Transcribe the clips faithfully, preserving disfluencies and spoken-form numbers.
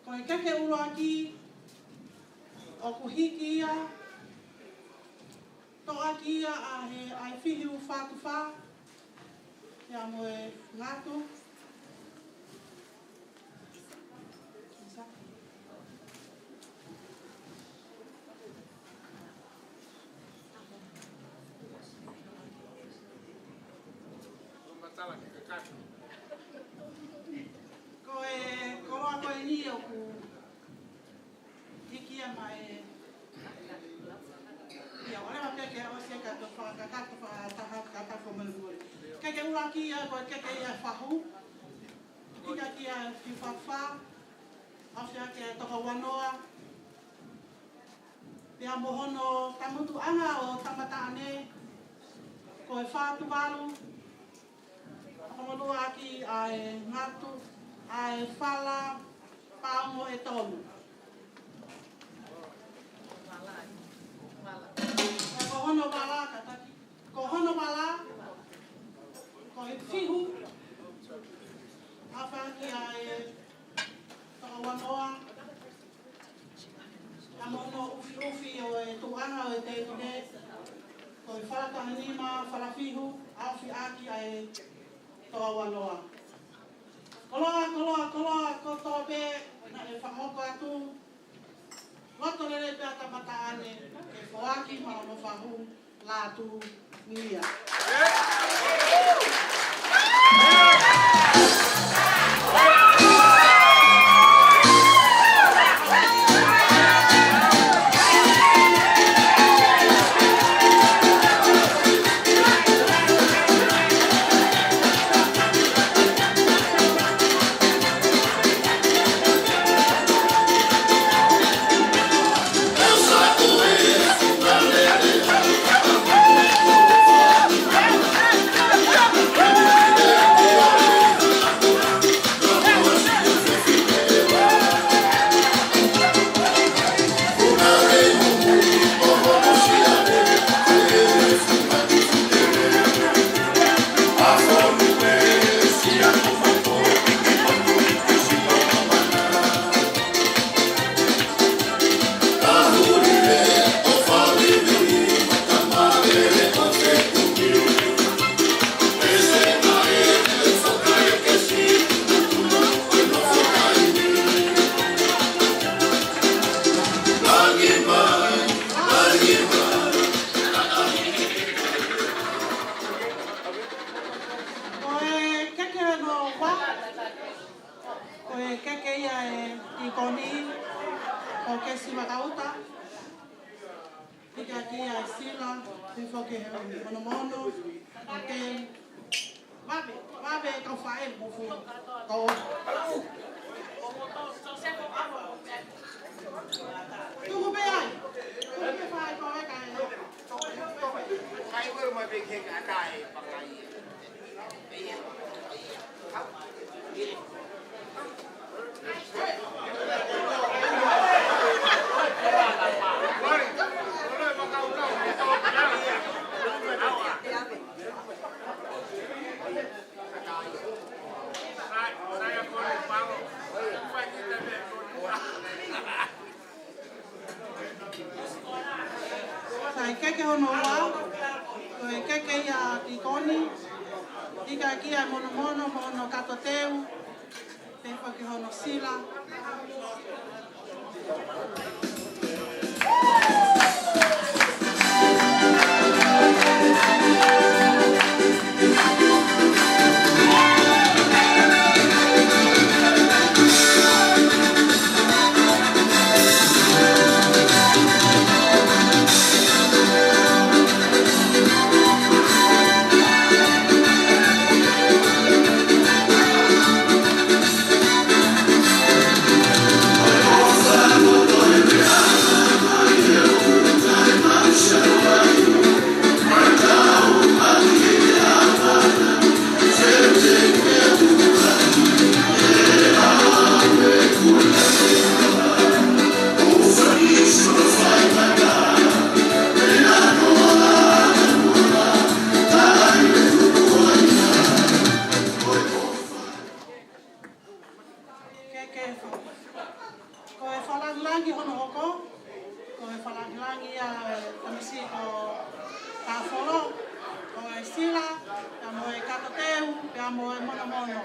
Ko e keke ʻuluaki, ʻoku hiki ia, toʻaki ia ʻa e, ʻa e fihi ʻo Fatufa, ia mo e ngatu. Ko e koloa ko eni ʻoku hiki ia mai. Ia, ʻoua leva pē ke ʻosi e kakato fakakakato fakataha kakato fakamolemole. Keke ʻuluaki ia, ko e keke ia fahu. Hiki ʻaki ʻa e fihi ʻo Fatufa, ʻaʻahi ʻaki e toko uanoa. Pea mo hono tangutuʻanga ʻo Tamataʻane, ko e fā Tuvalu, hono ʻuluaki ʻa e ngatu, ʻa e fala paongo ʻe tolu. Ko hono vala, kātaki. Ko hono vala, ko e fihu, ʻaʻahi ʻaki ʻa e toko uanoa, pea mo hono ʻufiʻufi ʻo e tuʻunga ʻo e tēpile, ko e fala tahanima, fala fihu, ʻaʻahi ʻaki ʻa e toko uanoa. Koloa, koloa, koloa, kotoa pē naʻe fakahoko atu. Loto lelei pē ʻa Tamataʻane, ke foaki maʻa hono fahu, lātū ia. Ko e keke hono ua, ko e keke ia ʻa e tīkoni, ko Kesi Vakauta. Hiki ʻaki ʻa e sila, pea foki he monomono, ʻo ke vave, vave kau faʻē mo fua. Kau. Tuku pē ai. Tuku pē fai kau e kai. Kai ue mai pē ke ka kai pakai. Sai, keke hono ua, ko e keke ia tīkoni, hiki ʻaki ʻa e monomono mo hono kato teu, pea foki hono sila. Ko e fakalāngilangi hono hoko, ko e fakalāngilangi ʻa e tamasiʻi ko Tāfolo, ko e sila, pea mo e kato teu, pea mo e monomono.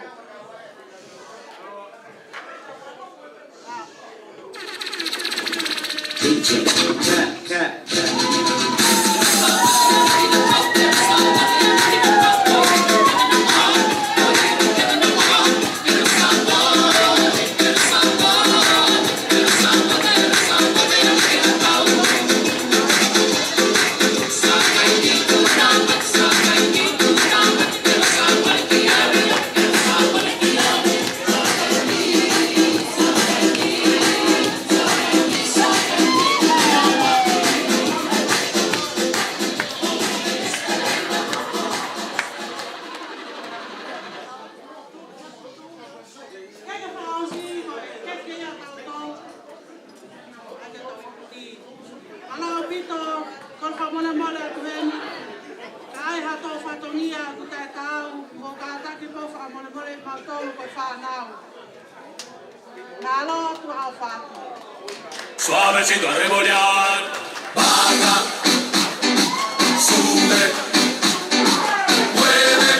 ʻAlu ʻaupito, ko e fakamolemole atu heni. Ka ai ha tō fatongia ʻoku taʻetaau, mo kātaki pē fakamolemole mautolu ko e fānau. Mālō, tuʻa ʻofa atu. Suavecito a remolear. Baja. Sube. Mueve.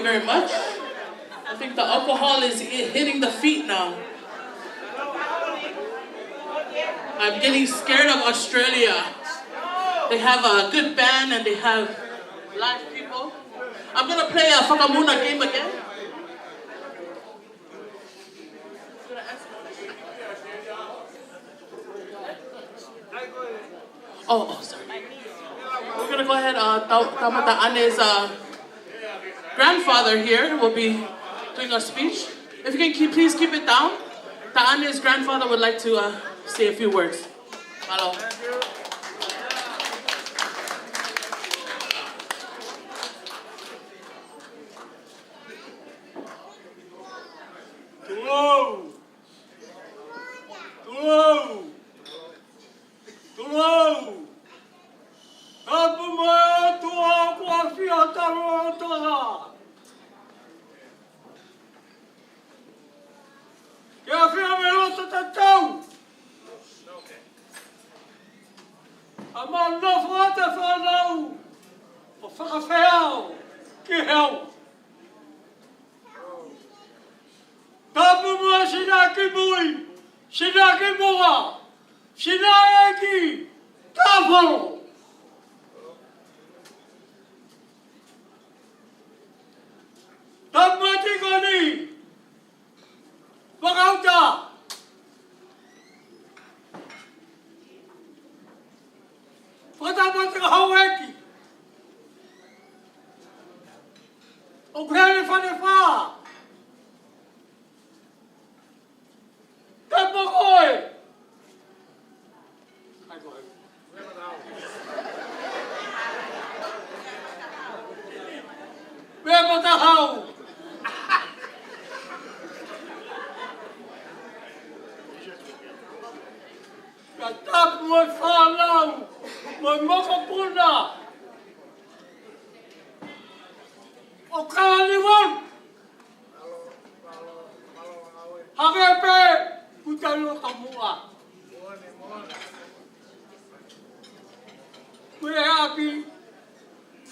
very much. I think the alcohol is i- hitting the feet now. I'm getting scared of Australia. They have a good band and they have live people. I'm gonna play a Fakamuna game again. Oh, oh, sorry. We're gonna go ahead. Uh, Tau- Taumata Ane's uh, grandfather here will be doing a speech. If you can keep, please keep it down. Taʻane's grandfather would like to uh, say a few words. Hello. Tulou! Tulou! Tulou! Tapu mo e ʻOtua kuo ʻafio ʻi hotau lotolotonga. Ke ʻafio mei loto tatau. ʻA mau nofo atu e fānau ʻo fakafeʻao ki he ʻOtua. Tapu mo e Sina ki mui, Sina ki muʻa, Sina ʻEiki, tapu. Tapu mo e tīkoni, fakauta. Fakatapu atu ki he houʻeiki. ʻOku hē ʻene fale fā. Tapu mo koe. Hai koe. Meʻa mo ta hau. Ka tapu mo e fānau, mo e mokopuna ʻo Kalaniuelu. Hangē pē ʻoku tau ʻilo ka muʻa. Ko e ʻapi,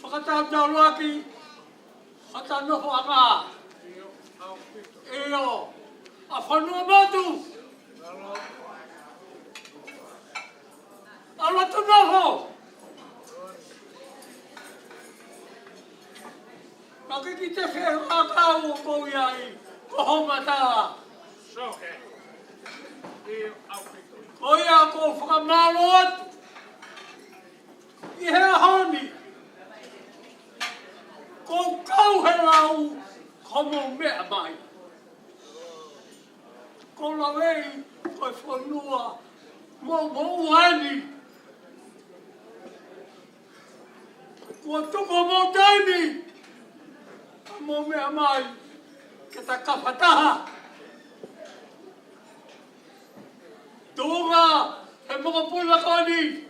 fakatautau ʻaki, fakatau nofoʻanga. ʻIo, ʻa Fonuamotu. ʻAlu atu nofo. Ka ke ki te fehākau ʻoku ou ʻi ai, ko ho mata. Ko ia ʻoku ou fakamālō atu ʻi he ʻaho ni. Ko e kau he lau, ko hoʻomou meʻa mai. Ko Lavei, ko e fonua moʻumoʻua eni. Kuo tuku homou taimi, ka mou meʻa mai, ke ta kafataha. Tuʻunga he mokopuna ko eni.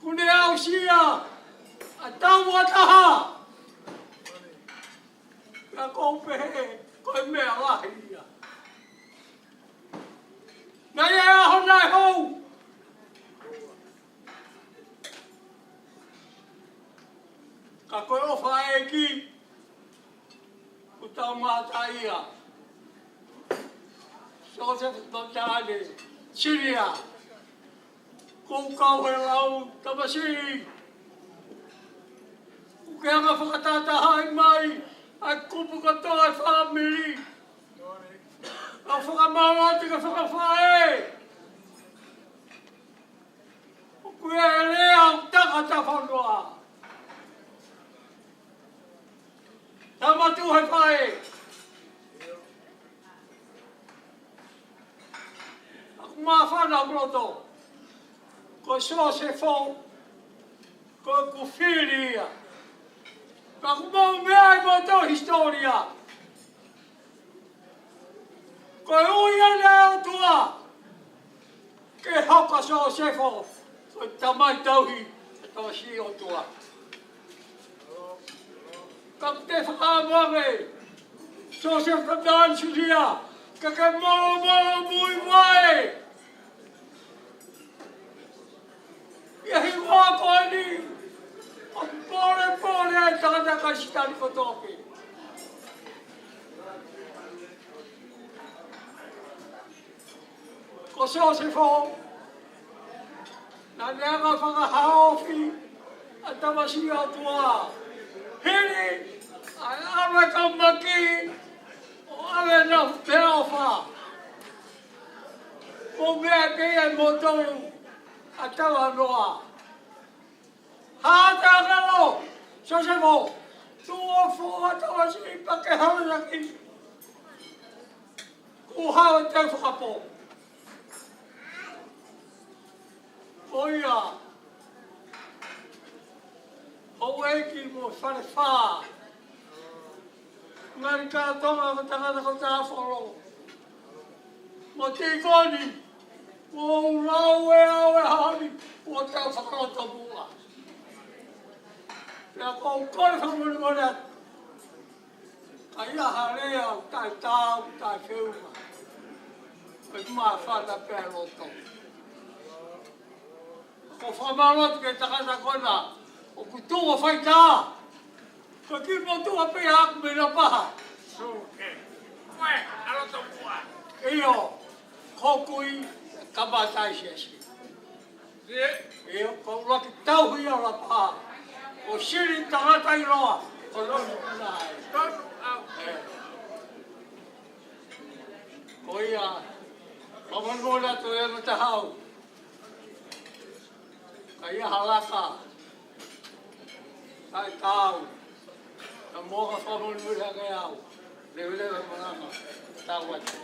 Kuo ne aʻusia ʻa e taumuʻa taha. Ka ʻoku ou pehē, ko e meʻa lahi ia. Naʻe ʻi ai e ʻaho naʻe hou. Ka ko e ʻofa ʻa e ʻEiki, ʻoku tau mātā ia. Siosefa Tauʻatāina Senior. Ko e kau he lau tamasiʻi. ʻOku ke hanga ʻo fakatahatahaʻi mai ʻa e kupu kotoa e fāmili. ʻA e fakamālō atu ki he fakafaʻē. ʻOku ʻi ai e lea ʻoku taka ʻa e fonua. Tama tuʻu he faʻē. ʻOku māfana hoku loto. Ko Siosefo, ko ʻeku fili ia. Ka ʻoku mou meaʻi ʻe moutolu e hisitōlia. Ko e ui ʻa e ʻOtua ke hoko ʻa Siosefo ko e tamai tauhi ʻa e tamasiʻi ʻOtua. Ka ʻoku te fakaʻamu ange, Siosefo Tauʻatāina Senior, ka ke molomolomuivaʻe. ʻI he hingoa ko eni, ʻoku pole pole. Tangata Kalisitiane kotoa pē. Ko Siosefo, naʻá ne hanga ʻo fakahaofi ʻa e tamasiʻi ʻo e ʻOtua. Hili ʻa e ʻave e kamaki, ʻo ʻave ʻa e meʻaʻofa. Ko e meʻa pē ia ʻa moutolu ʻa e talanoa. Hā atu e ʻakau, Siosefo, tuʻu ʻo fua e tamasiʻi pea ke hao ʻaki. Kuo hao e teu fakapō. Ko ia, houʻeiki mo Falefā, ngali ka Tonga ko e tangata ko Tāfolo, mo e tīkoni, kuo u lau e ʻaho ni, kuo tau fakalotomuʻa. Pea ʻoku ou kole fakamolemole atu. Ka ʻi ai ha lea ʻoku taʻetaau, taʻefeʻunga, ʻe māfana pē loto. ʻOku ou fakamālō atu ki he tangata ko ena ʻoku tuʻu ʻo fai tā. Ko e kiʻi motuʻa pē ʻaʻaku mei Lapaha. Suke. Uē, ʻa loto muʻa. ʻIo, ko e kui, kamata e siasi. ʻIo, ko e ʻuluaki tauhi ʻa Lapaha. ʻO sili tangata ʻiloa, ko Lonu Kunae. Tonu au. ʻE. Ko ia, fakamolemole atu e Matahau. Ka ʻi ai ha laka, taʻetaau, ka mou fakamolemole hake au. Leveleva e malanga. Tau atu.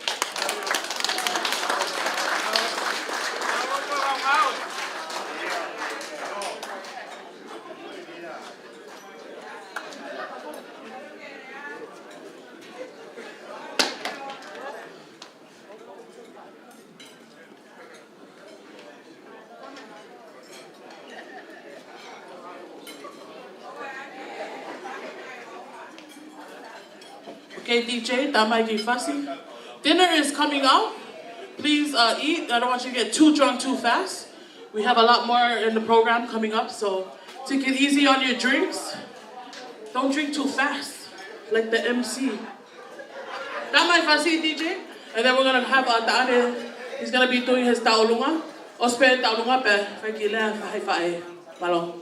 Okay, D J, tā mai ki Fasi. Dinner is coming out. Please, uh, eat. I don't want you to get too drunk too fast. We have a lot more in the program coming up, so take it easy on your drinks. Don't drink too fast, like the M C. That might Fasi, D J, and then we're gonna have, uh, Taʻane. He's gonna be doing his taʻolunga. ʻOsi pē taʻolunga pea fai e kiʻi lea fakafaʻefaʻehi. Mālō.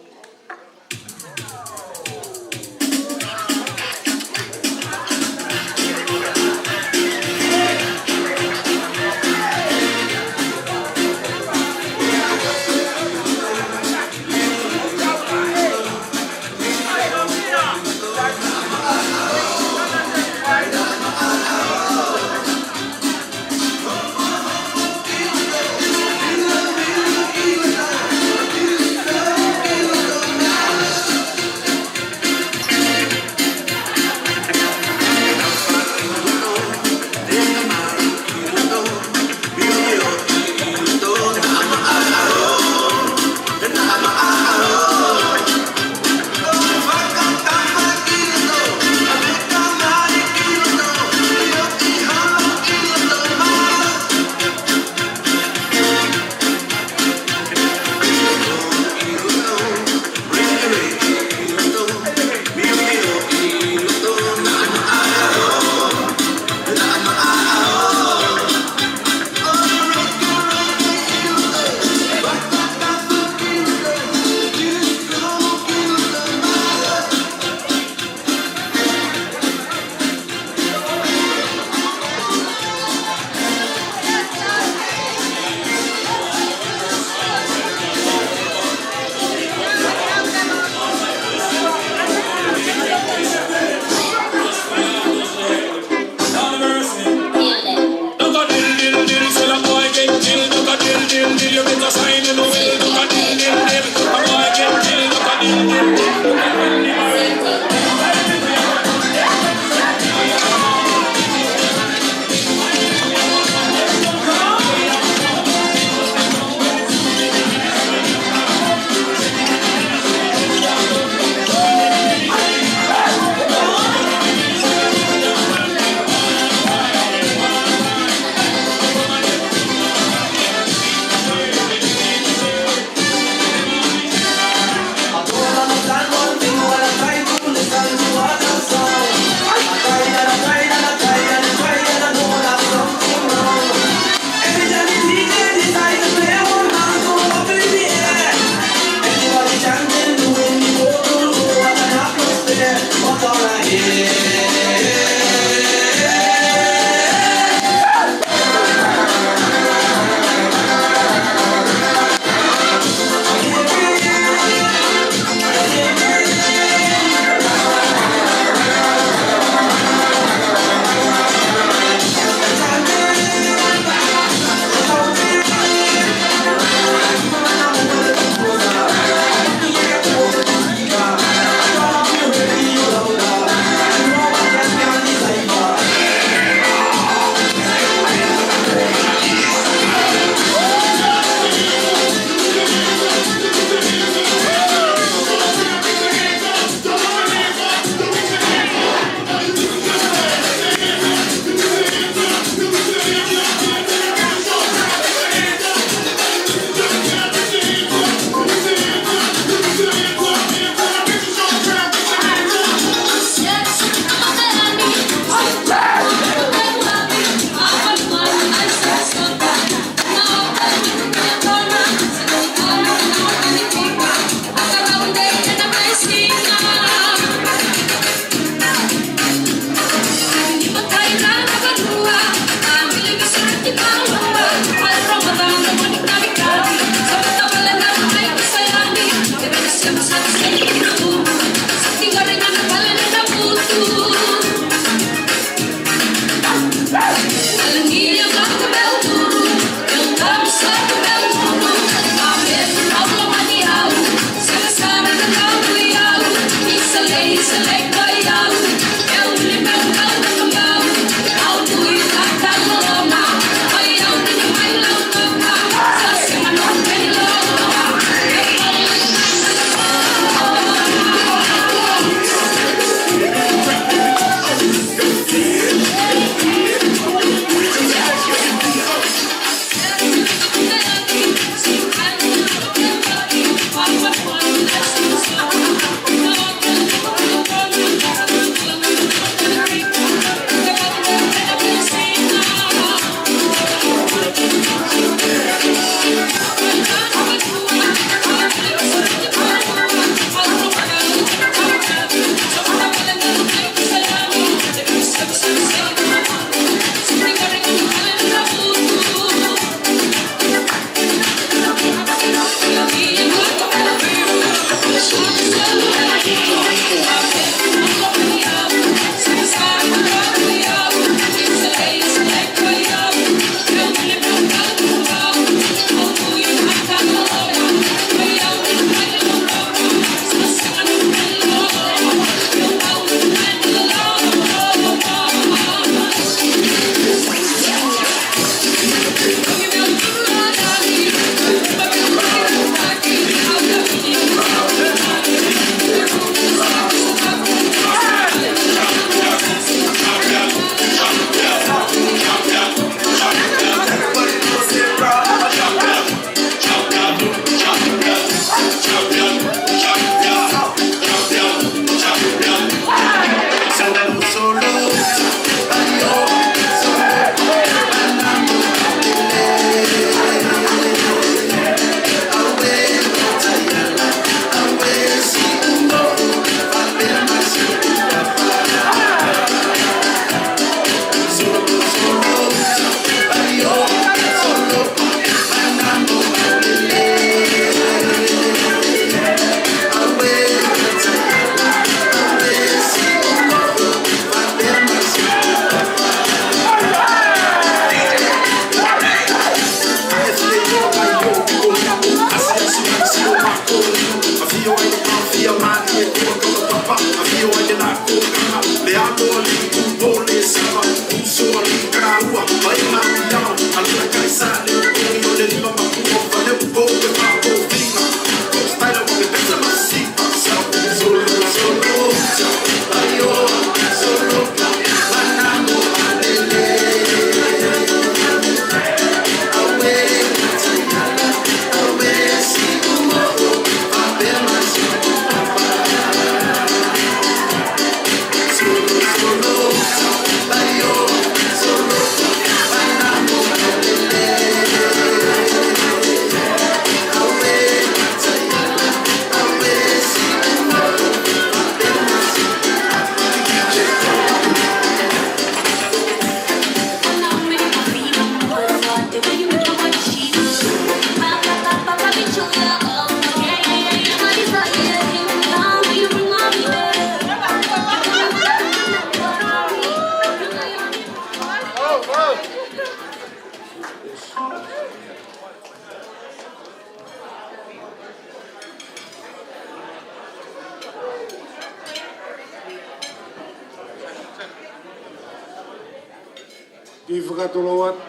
Fakatulou atu,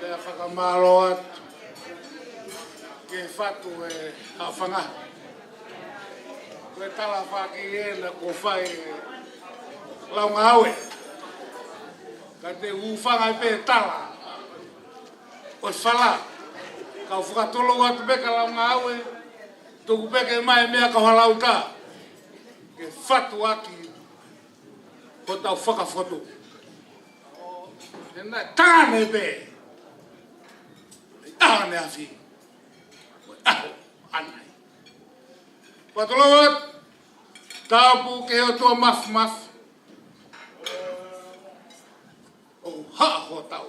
pea fakamālō atu ki he fatu ʻe Haʻafanga. Ko e talafaki ena kuo fai ʻe Laungāue. Ka te u hūfanga pē he tala ʻo e fala. Kau fakatulou atu pē kia Laungāue, tuku pē ke ʻomai e meʻa kau halauta ke fatu ʻaki hotau fakafotu. He naʻe tane pē ʻi ʻaneafi, ʻi ʻaho ʻanai. Fakatulou atu, tapu ki he ʻOtua Mafimafi ʻoku haʻa hotau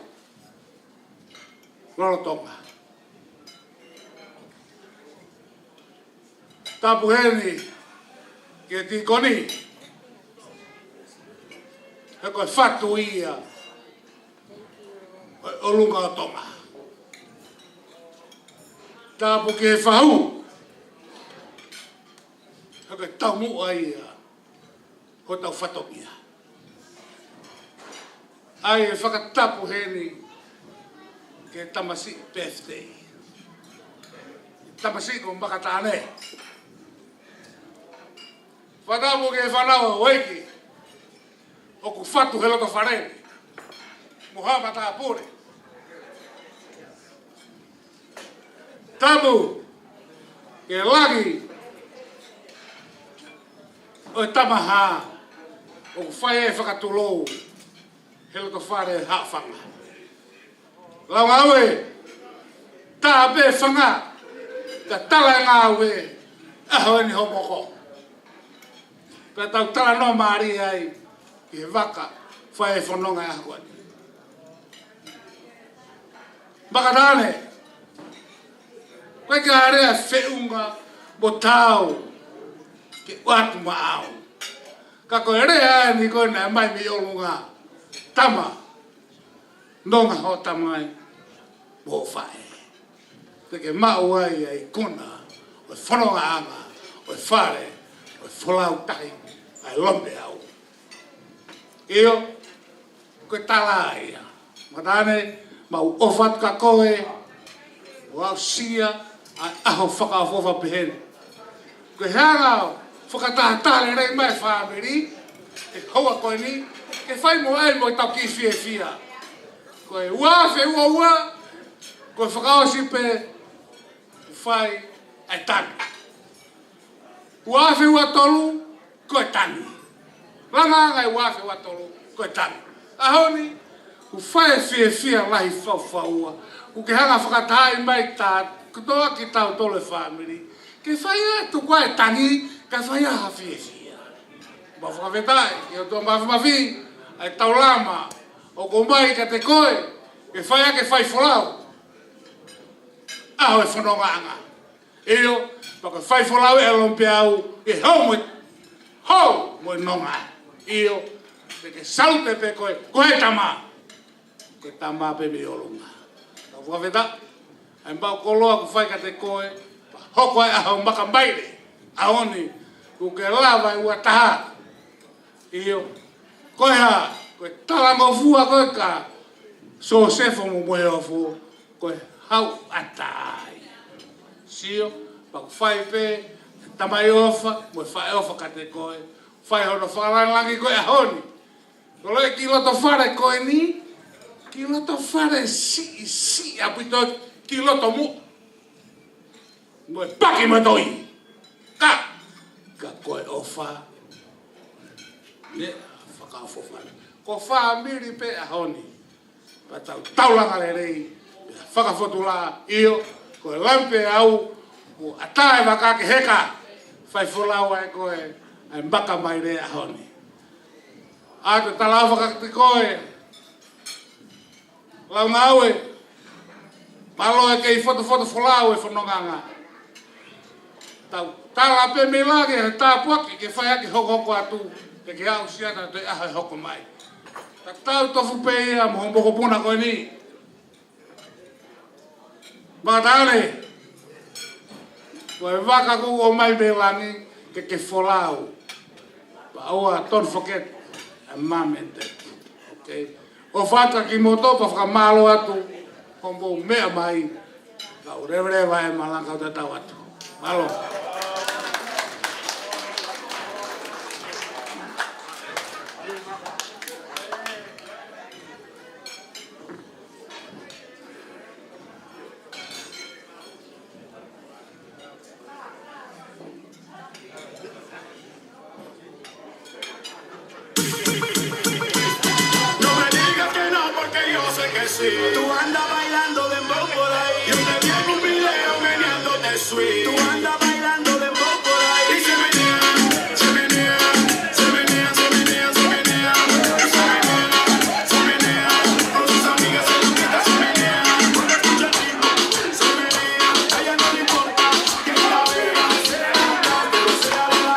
lolotonga. Tapu heni ki he tīkoni, he ko e fatu ia ʻo e ʻolunga ʻo Tonga. Tapu ki he fahu, he ko e taumuʻa ia hotau fatongia. ʻAi e fakatapu heni ki he tamasiʻi birthday, tamasiʻi ko Makatane. Fakatapu ki he fānau ʻa e uike ʻoku fatu he loto fale ni mo haʻa matāpule. Tapu ki he langi ʻo e tama hā ʻoku fai e fakatulou he loto fale Haʻafanga. Laungāue, tā pē fanga, ka tala e ngāue, ʻaho eni homoko. Pea tau talanoa mālie ai ʻi he vaka, fai e fononga ʻa e ʻaho ko eni. Makatane, ko e kī ʻa e lea feʻunga mo taau ke ʻoatu maʻau. Ka ko e lea eni ko ē naʻe ʻomai mei ʻolunga, tama, nonga hoʻo tamai mo hoʻo faʻē. Te ke maʻu ai ʻa e ikuna ʻo e fonongaʻanga, ʻo e fale, ʻo e folau tahi, ʻa e Lomipeau. ʻIo, ko e tala ia. Makatane, mau ʻofa atu kia koe, ʻo aʻusia ʻa e ʻaho fakaʻofoʻofa pehē ni. Ko e hanga ʻo fakatahataha lelei mai e fāmili he houa ko eni, ke fai mo ai mo ʻetau kiʻi fiefia. Ko e ua afe ua ua, ko e fakaʻosi pē ʻoku fai ʻa e tangi. Ua afe ua tolu, ko e tangi. Langa ange ua afe ua tolu, ko e tangi. ʻAho ni, ʻoku fai e fiefia lahi faufaua. ʻOku ke hanga fakatahaʻi mai tā kotoa kitautolu e fāmili. Ke fai atu ko e tangi, ka fai ʻa e fiefia. Mau fakafetaʻi ki he ʻOtua Mafimafi, ʻa e taulama ʻoku ʻomai kiate koe, ke fai ʻaki e fai folau ʻaho e fonongaʻanga. ʻIo, pea ko e fai folau ʻa e Lomipeau, ke hou mo e, hou mo e nonga. ʻIo, te ke salute pē koe, ko e tama. Ko e tama pē mei ʻolunga. Kau fakafetaʻi, ʻa e mau koloa ʻoku fai kiate koe, pea hoko ai ʻaho makamaile, ʻaho ni, ʻoku ke lava e ua taha. ʻIo, ko e hā, ko e talangofua ko ē kia Sosefo mo Moheofo, ko e hau ʻatā ia. Sio, pea ʻoku fai pē, tamai ʻofa, mo e faʻē ʻofa kiate koe, fai hono fakalāngilangi ko ē ʻaho ni. Ko e kiʻi loto fale ko eni, kiʻi loto fale siʻisiʻi ʻaupito, kiʻi loto muʻa. Mo e paki mo e toi. Ka, ka ko e ʻofa, ne fakaʻofoʻofa. Ko e fāmili pē ʻaho ni. Pea tau taulanga lelei, pea fakafotulā, ʻio, ko e Lomipeau, ʻoku ʻatā e vaka ke heka, fai folau ai ko ē, ʻa e makamaile ʻaho ni. ʻA e tala ʻofa kiate koe, Laungāue, mālō e kei fotofoto folau e fonongaʻanga. Tau tala pē mei langi e tāpuaki ke fai ʻaki hokohoko atu, ke ke aʻusia ʻa e ʻaho ʻe hoko mai. Ka tau tofu pē ia mo hoʻo mokopuna ko eni. Makatane, ko e vaka kuo ʻomai mei langi ke ke folau. But ʻoua, don't forget, a mom and dad. Okay? ʻOfa atu kimoutolu pea fakamālō atu hoʻomou meʻa mai. Kau levaleva e malanga, kau tatau atu. Mālō. No me digas que no, porque yo sé que sí. Tú andas bailando dembow por ahí. Yo te vi en un video meneándote sweet. Tú andas bailando dembow por ahí. Y se menea, se menea, se menea, se menea, se menea, se menea, se menea. Con sus amigas se lo quita, se menea. Escucha el ritmo, se menea. A ella no le importa que la vea, sea alta, pero sea de la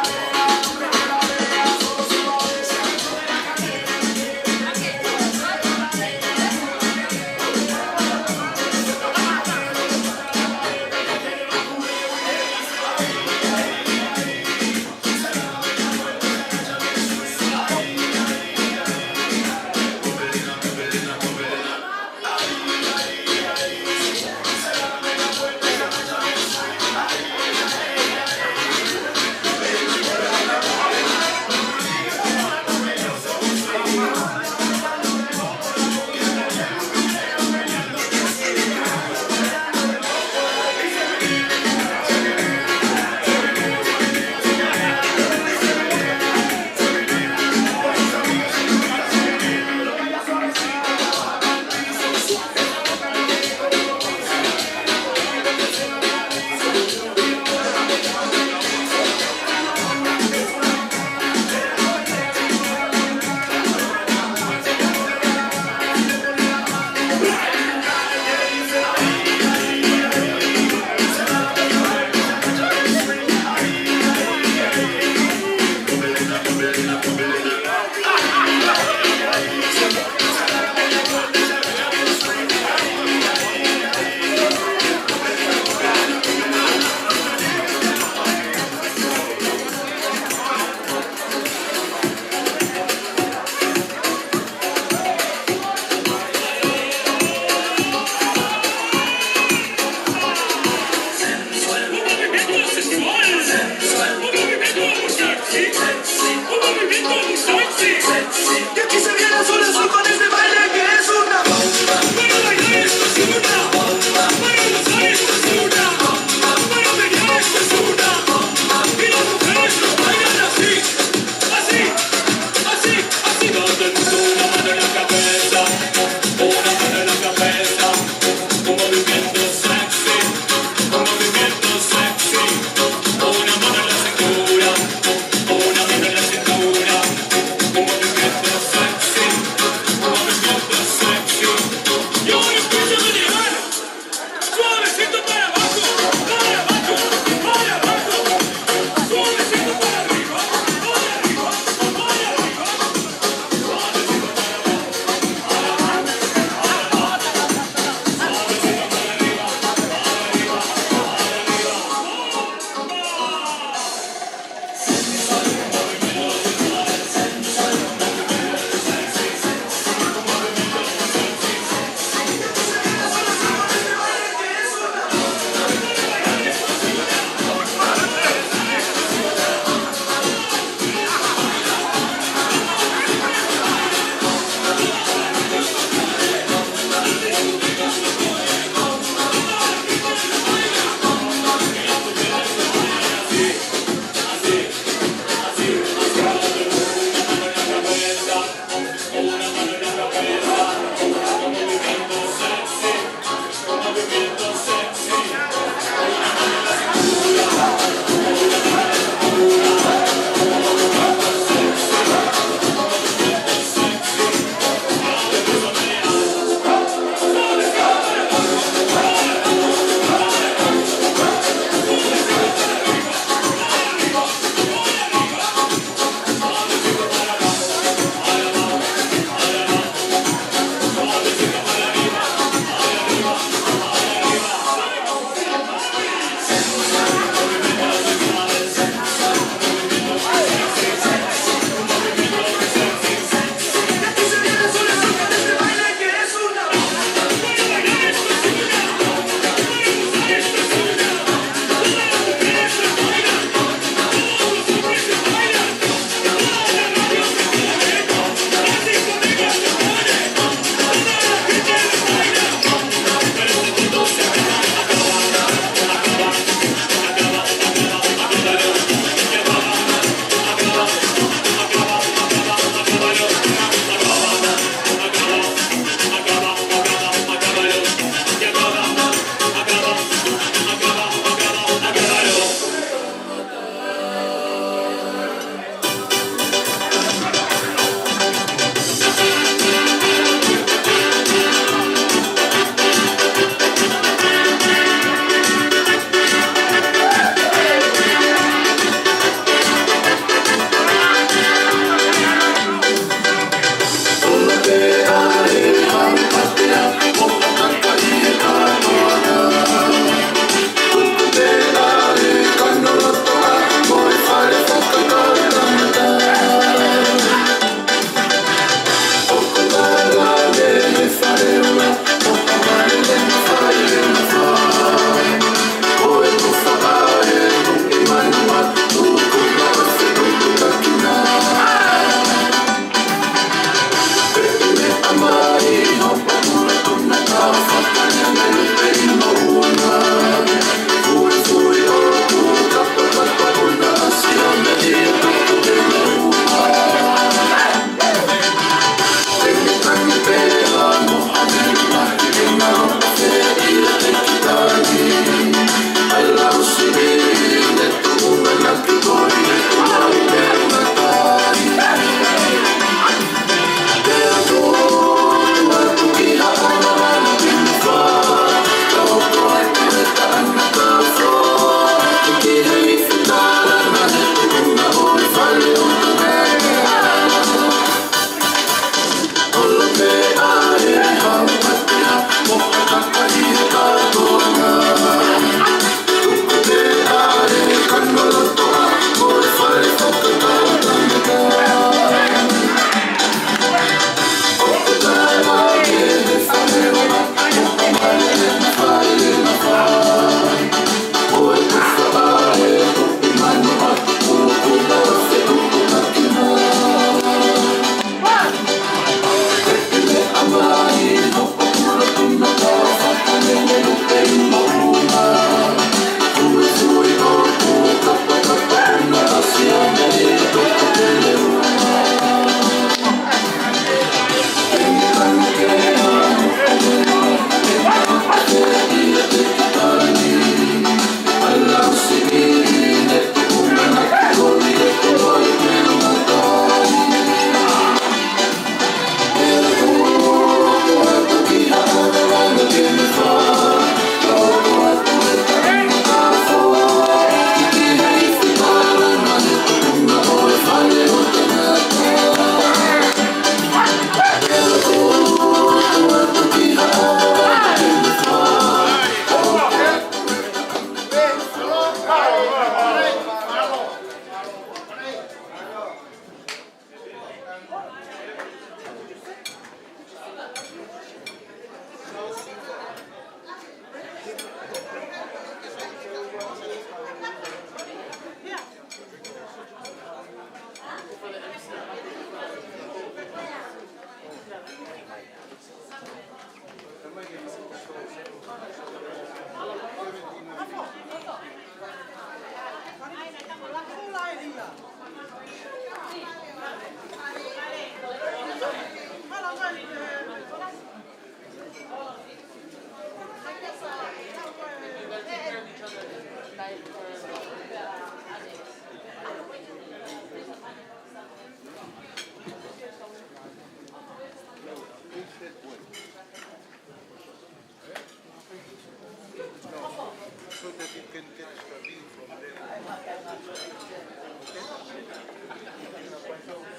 So that you can get the view from there.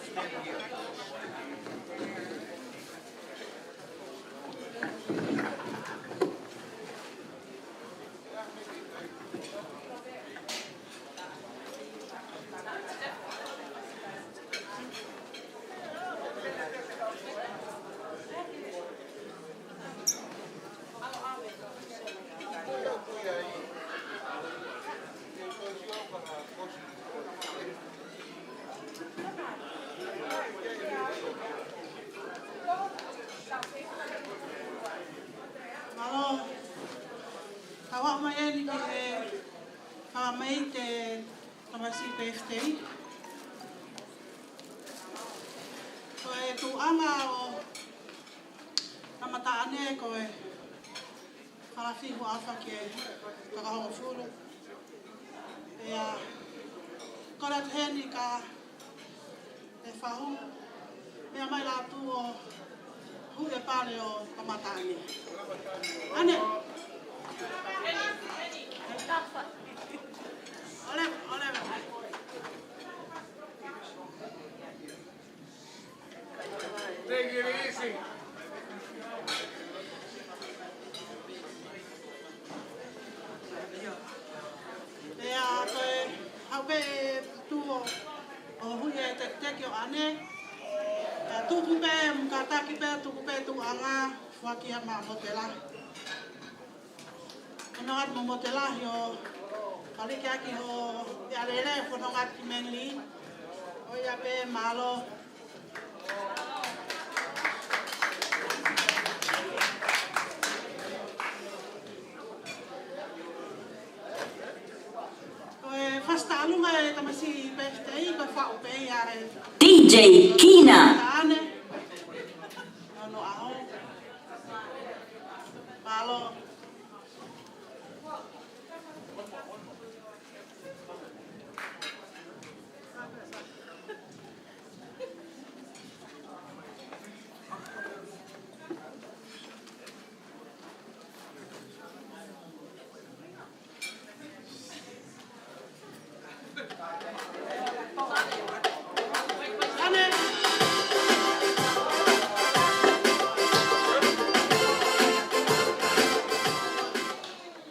Stand here. Mālō, kau mai eni ki he fakamālō ki he tamasiʻi pēfitei. Ko e tuʻunga ʻo Tamataʻane ko e fakafihu ʻafa ki he fakahongofulu. Pea kole atu heni ka e fahu, meʻa mai lātū ʻo huʻi e pale ʻo Tamataʻane. ʻAne. ʻOleva, ʻoleva. Take it easy. Pea ko e haʻu pē ʻe Tuʻo ʻo huʻi e tekiteki ʻo ʻAne. Pea tuku pē, kātaki pē, tuku pē tuʻunga, foaki ia maʻa Motelahi. Hono atu mo Motelahi ʻo paliki ʻaki hoʻo ʻea lele, hono atu ki Menli. ʻOiauē, mālō. Ko e fasi taʻalunga e tamasiʻi pēfitei, ko e faʻu pē ia ʻe D J Kina. Tāne. Hono ʻaho. Mālō.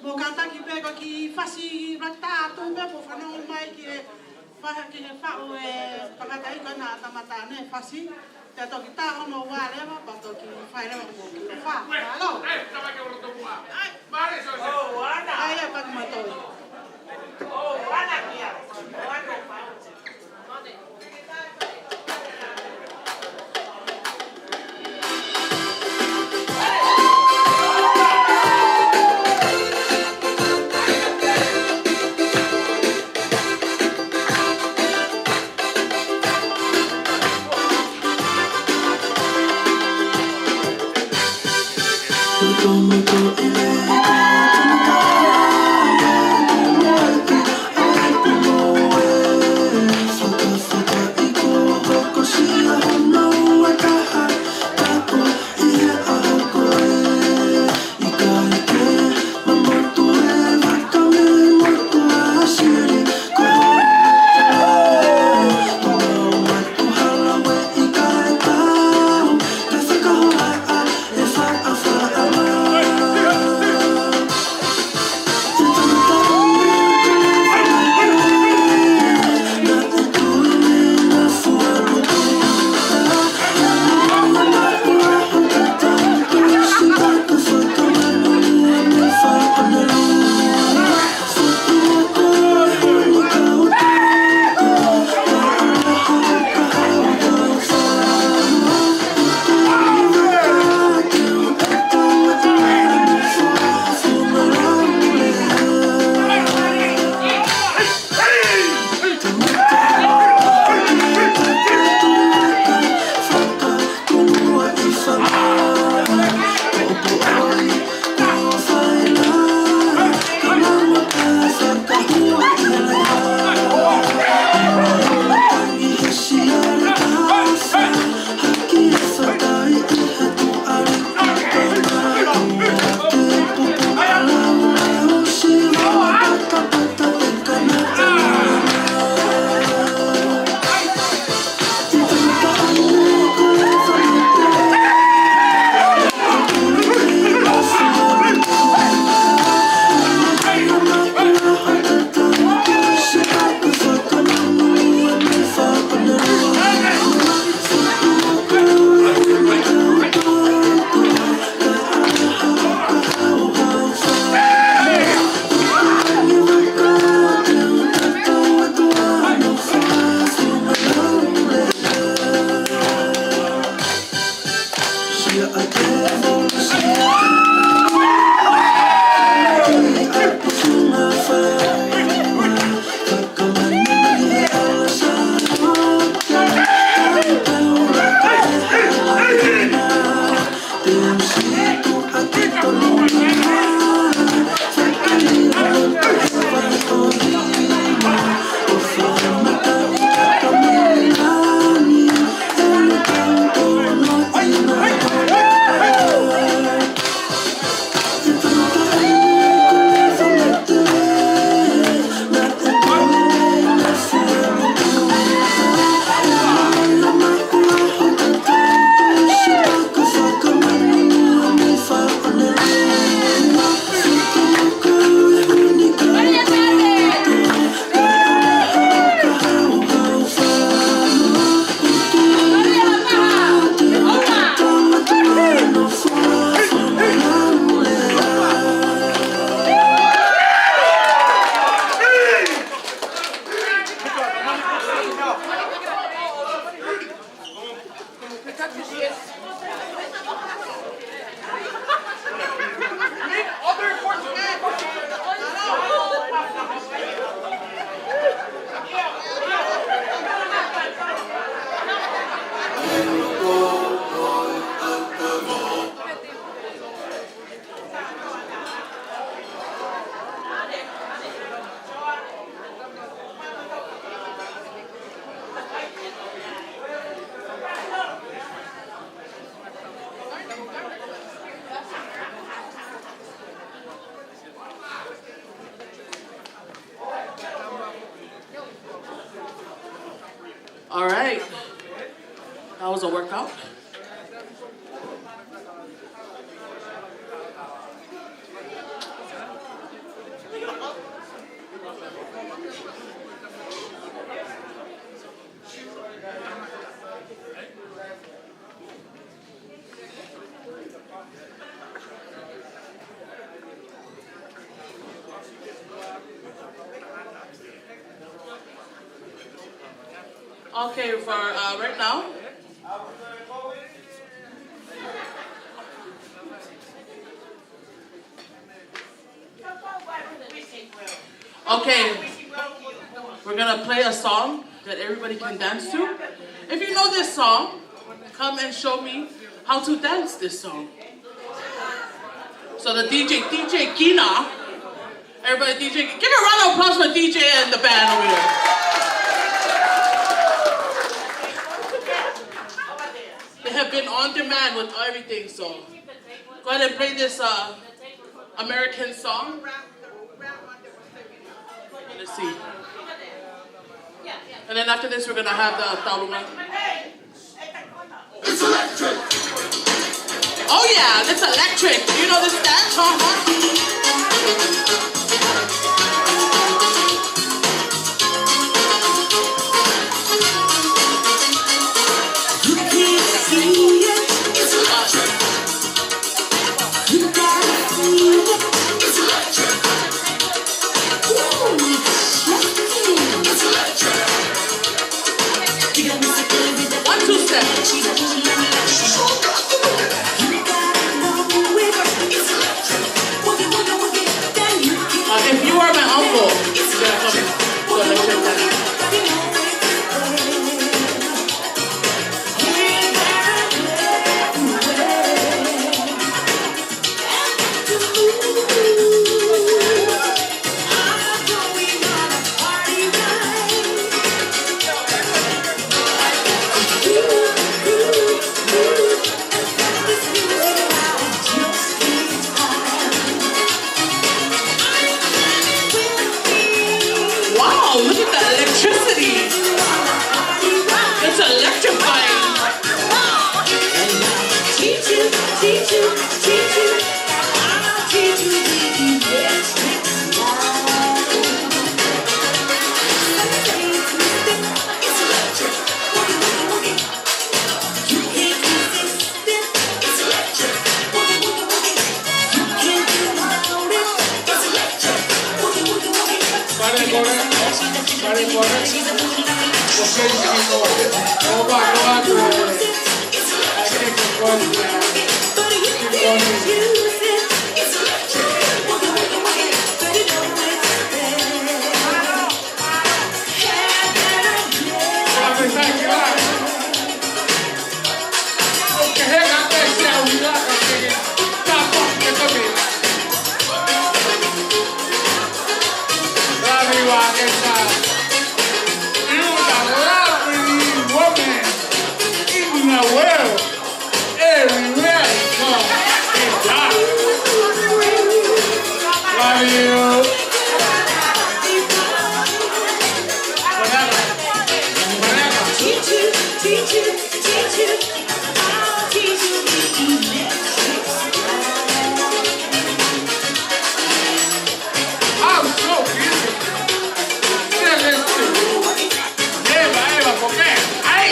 Mo kātaki pē ko e kiʻi fasi rakita atu pē, pea fanongo mai ki he fa-, ki he faʻu e tangataʻeiki ko ena ʻa Tamataʻane fasi. Pea toki tā hono ua leva, pea toki fai leva mo e kiʻi fā. Mālō. ʻAi, ʻai, ʻai, paki matoi. All right. That was a workout. Okay, for, uh, right now. Okay, we're gonna play a song that everybody can dance to. If you know this song, come and show me how to dance this song. So the D J, D J Kina, everybody, D J, give a round of applause for D J and the band over here. They have been on demand with everything, so go ahead and play this, uh, American song. Let's see. And then after this, we're gonna have the taulunga. It's electric. Oh yeah, it's electric. Do you know this dance? Uh-huh. You can't see it. It's electric. You gotta feel it. It's electric. Ooh, it's electric. One, two, step. Uh, if you are my uncle, you gotta come to the electric time. Wow, look at that electricity. It's electrifying. Teach you, teach you, teach you. I'll teach you the electric slide. It's electric. Woogie, woogie, woogie. You can't resist it. It's electric. Woogie, woogie, woogie. You can't do without it. It's electric. Woogie, woogie, woogie. Pare, pare, pare, pare. Porque no va, no va, no va. Lovely woman in the world. Everywhere you go, it's hot. Love you. Whatever. Whatever. Teach you, teach you, teach you. I'll teach you the electric slide. I'm so beautiful. Eva, Eva, ¿por qué? ¡Ay!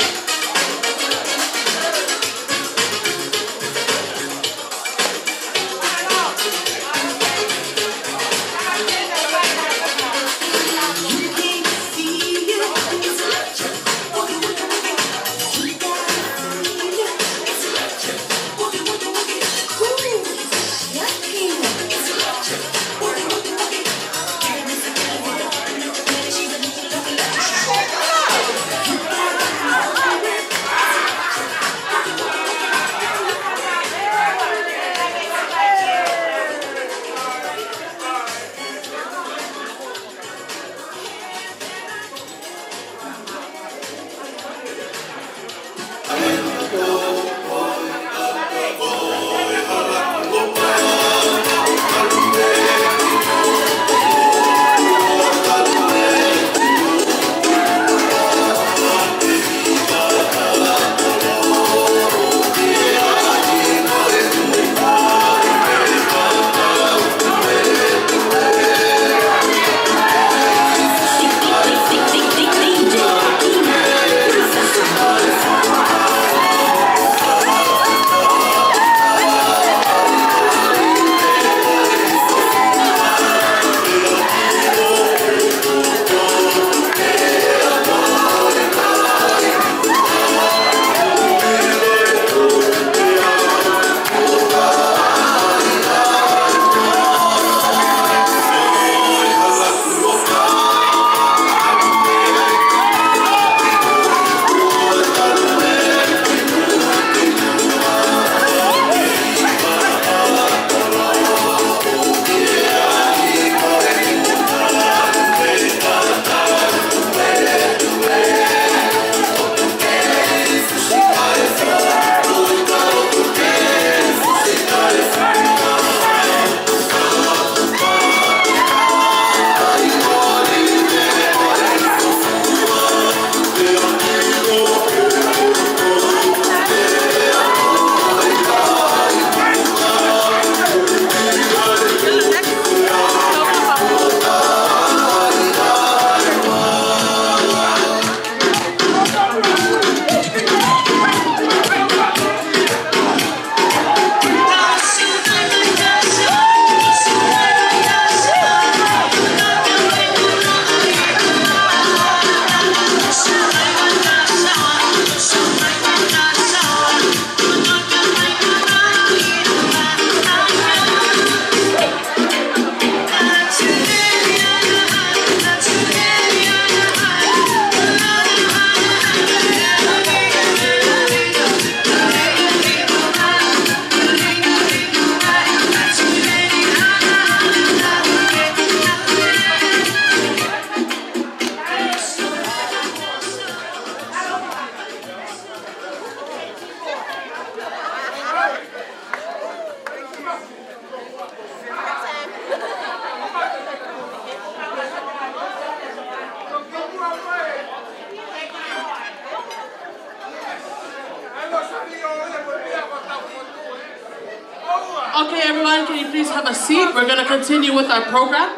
Okay, everyone, can you please have a seat? We're gonna continue with our program.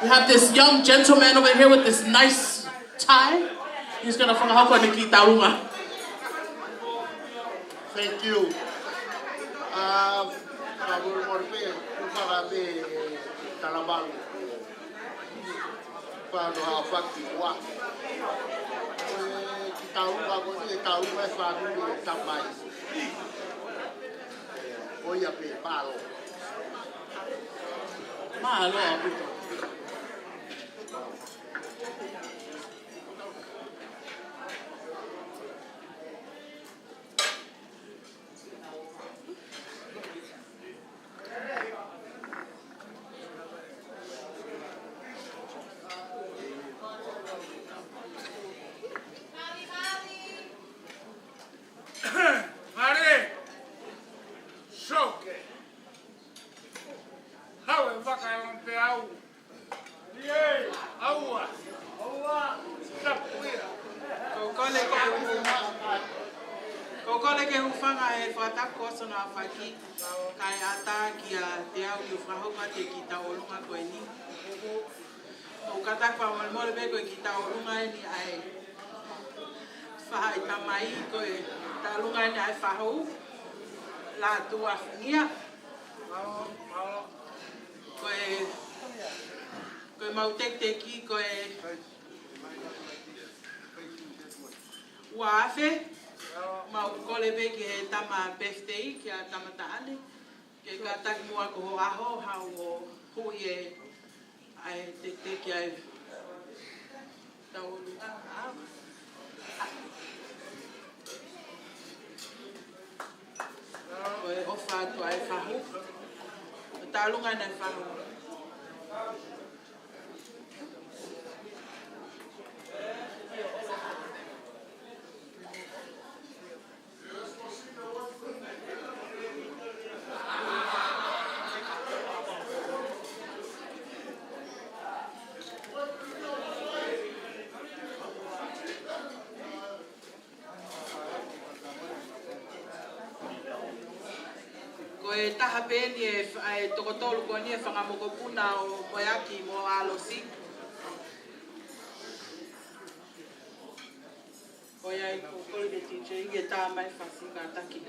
We have this young gentleman over here with this nice tie. He's gonna fakahoko ʻene kiʻi taulunga. Thank you. Um, ka molemole pē, ʻoku ou fakaʻamu pē, e, talamalu. Fano ha faki wa. E, kiʻi taulunga ko eni, e taulunga e fāmili ʻo e tamai. Ko ia pē, mālō. Mālō ʻaupito. Mare, soke. Hau e vaka e lampe au. Aua. Aua. Tapu ia. Ko e kole ke u, ko e kole ke u hūfanga he fakatapu ʻo Sona Faki, kae ʻatā kiate au ke u fakahoko atu e kiʻi taulunga ko eni. ʻOku ou kātaki fakamolemole pē ko e kiʻi taulunga eni ʻa e faʻahi tamai, ko e taulunga eni ʻa e fahu, Lātū Afungia. Ko e, ko e mau tekiteki, ko e ua afe, mau kole pē ki he tama birthday, kia Tama Taʻane, ke kātaki muʻa ko hoʻo ʻaho, haʻu ʻo hui e, ʻa e tekiteki ʻa e taulunga. Ko e ʻofa atu ʻa e fahu. Ko e taulunga ʻa e fahu. Ko e taha pē eni e, e toko tolu ko eni e fanga mokopuna ʻo Moeaki mo ʻAlosi. Ko ia ai ko e kole ʻa e DJ ke tā mai fasi kātaki.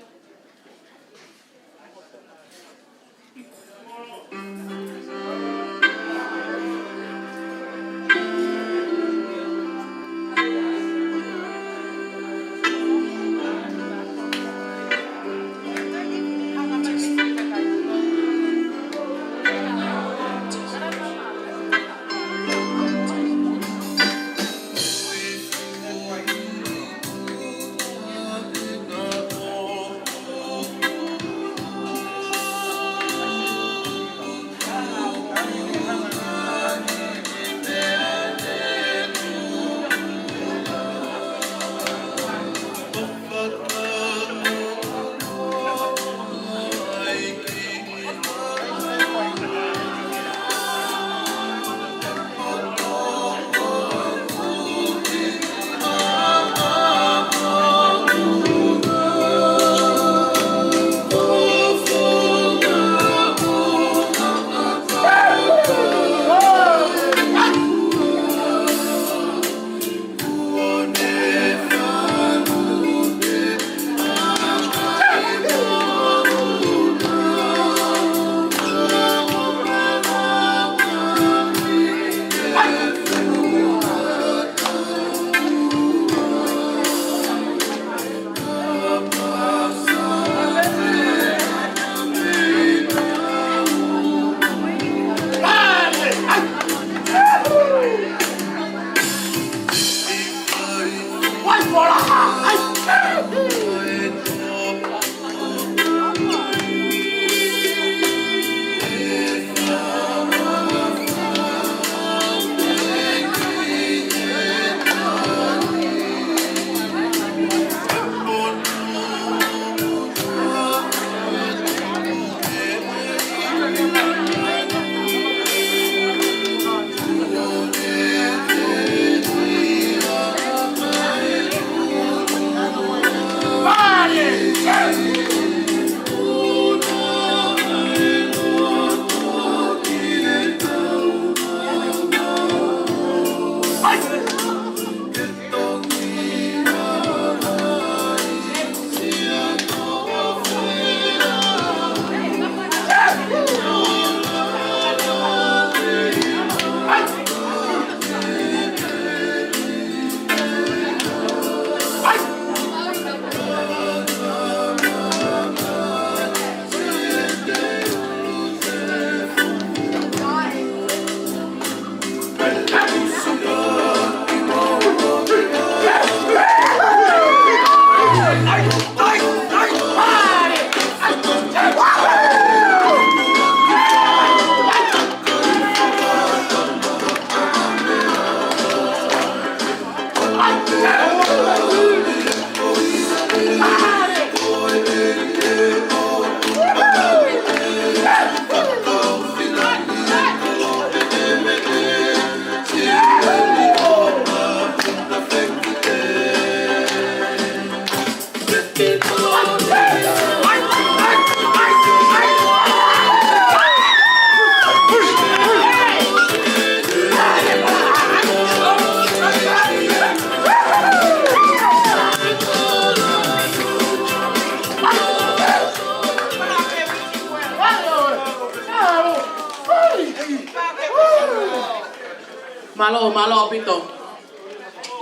Mālō, mālō ʻaupito.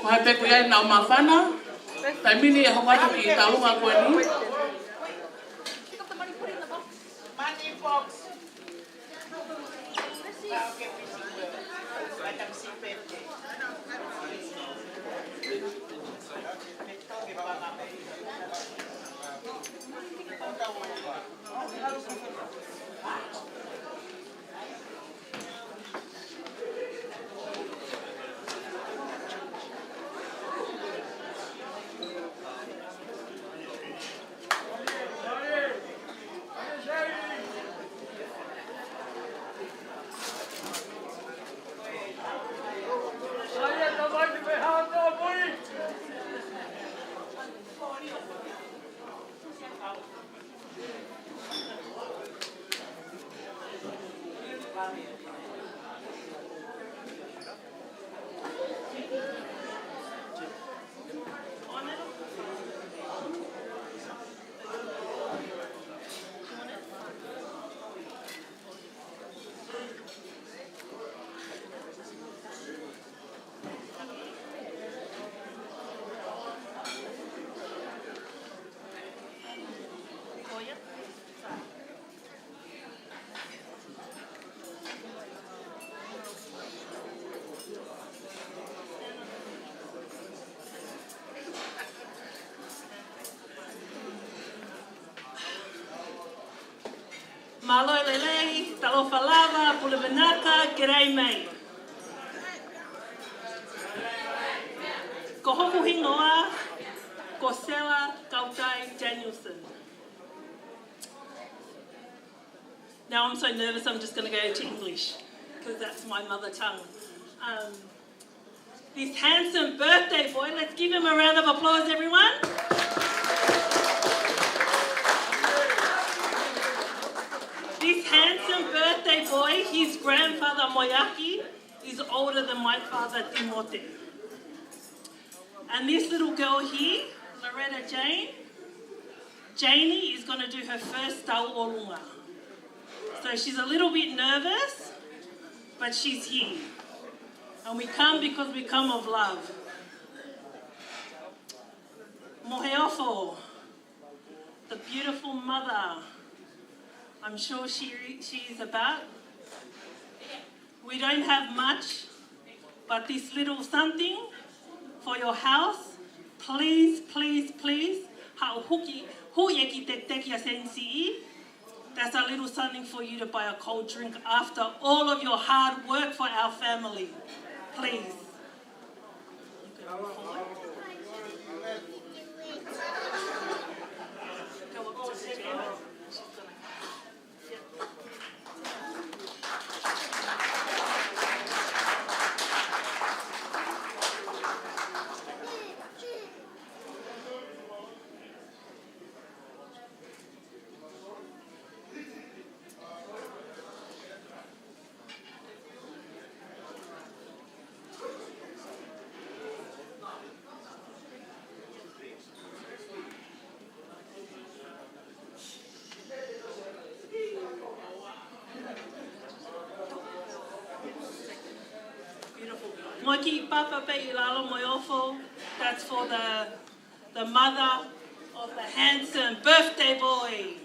Ko hai pē ʻoku ʻi ai ʻenau māfana, taimi ni ʻe hoko atu ki he taulunga ko eni. Mālō e lelei, talofa lava, pule vinaka, kerei mai. Ko hoku hingoa, ko Sela Kautai Danielson. Now I'm so nervous, I'm just gonna go to English, 'cause that's my mother tongue. Um, this handsome birthday boy, let's give him a round of applause, everyone. This handsome birthday boy, his grandfather Moeaki is older than my father Timote. And this little girl here, Loretta Jane, Janie is gonna do her first tauʻolunga. So she's a little bit nervous, but she's here. And we come because we come of love. Moheofo, the beautiful mother. I'm sure she, she is about. We don't have much, but this little something for your house, please, please, please, haʻu huki, hui e kiʻi tekiteki ʻa Sensi. That's a little something for you to buy a cold drink after all of your hard work for our family. Please. You can move forward. Go up to the chair. She's gonna Beautiful. Mo e kiʻi papa pē ʻi lalo, moheofo. That's for the, the mother of the handsome birthday boy.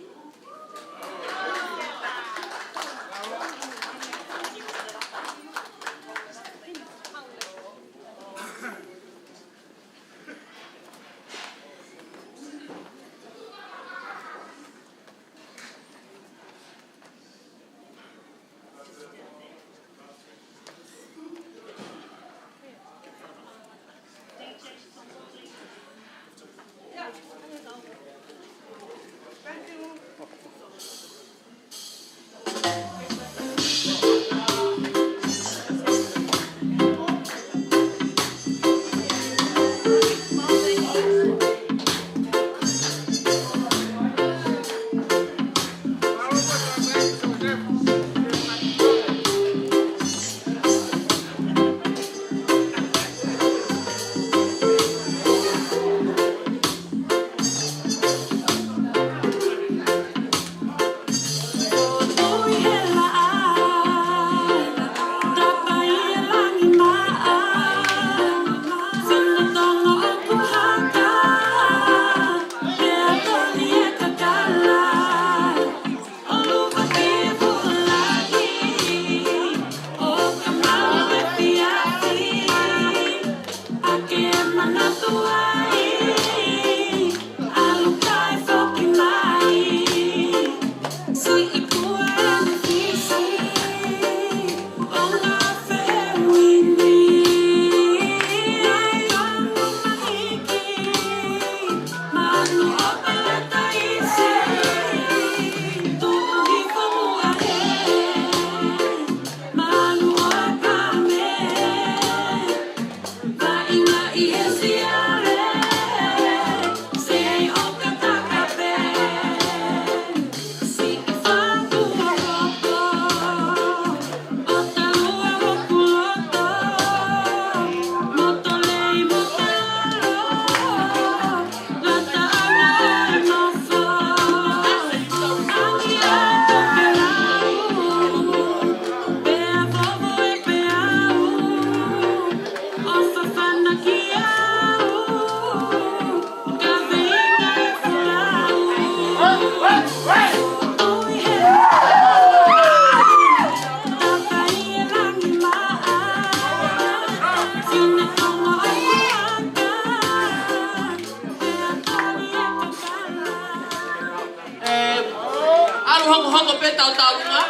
Tau taulunga,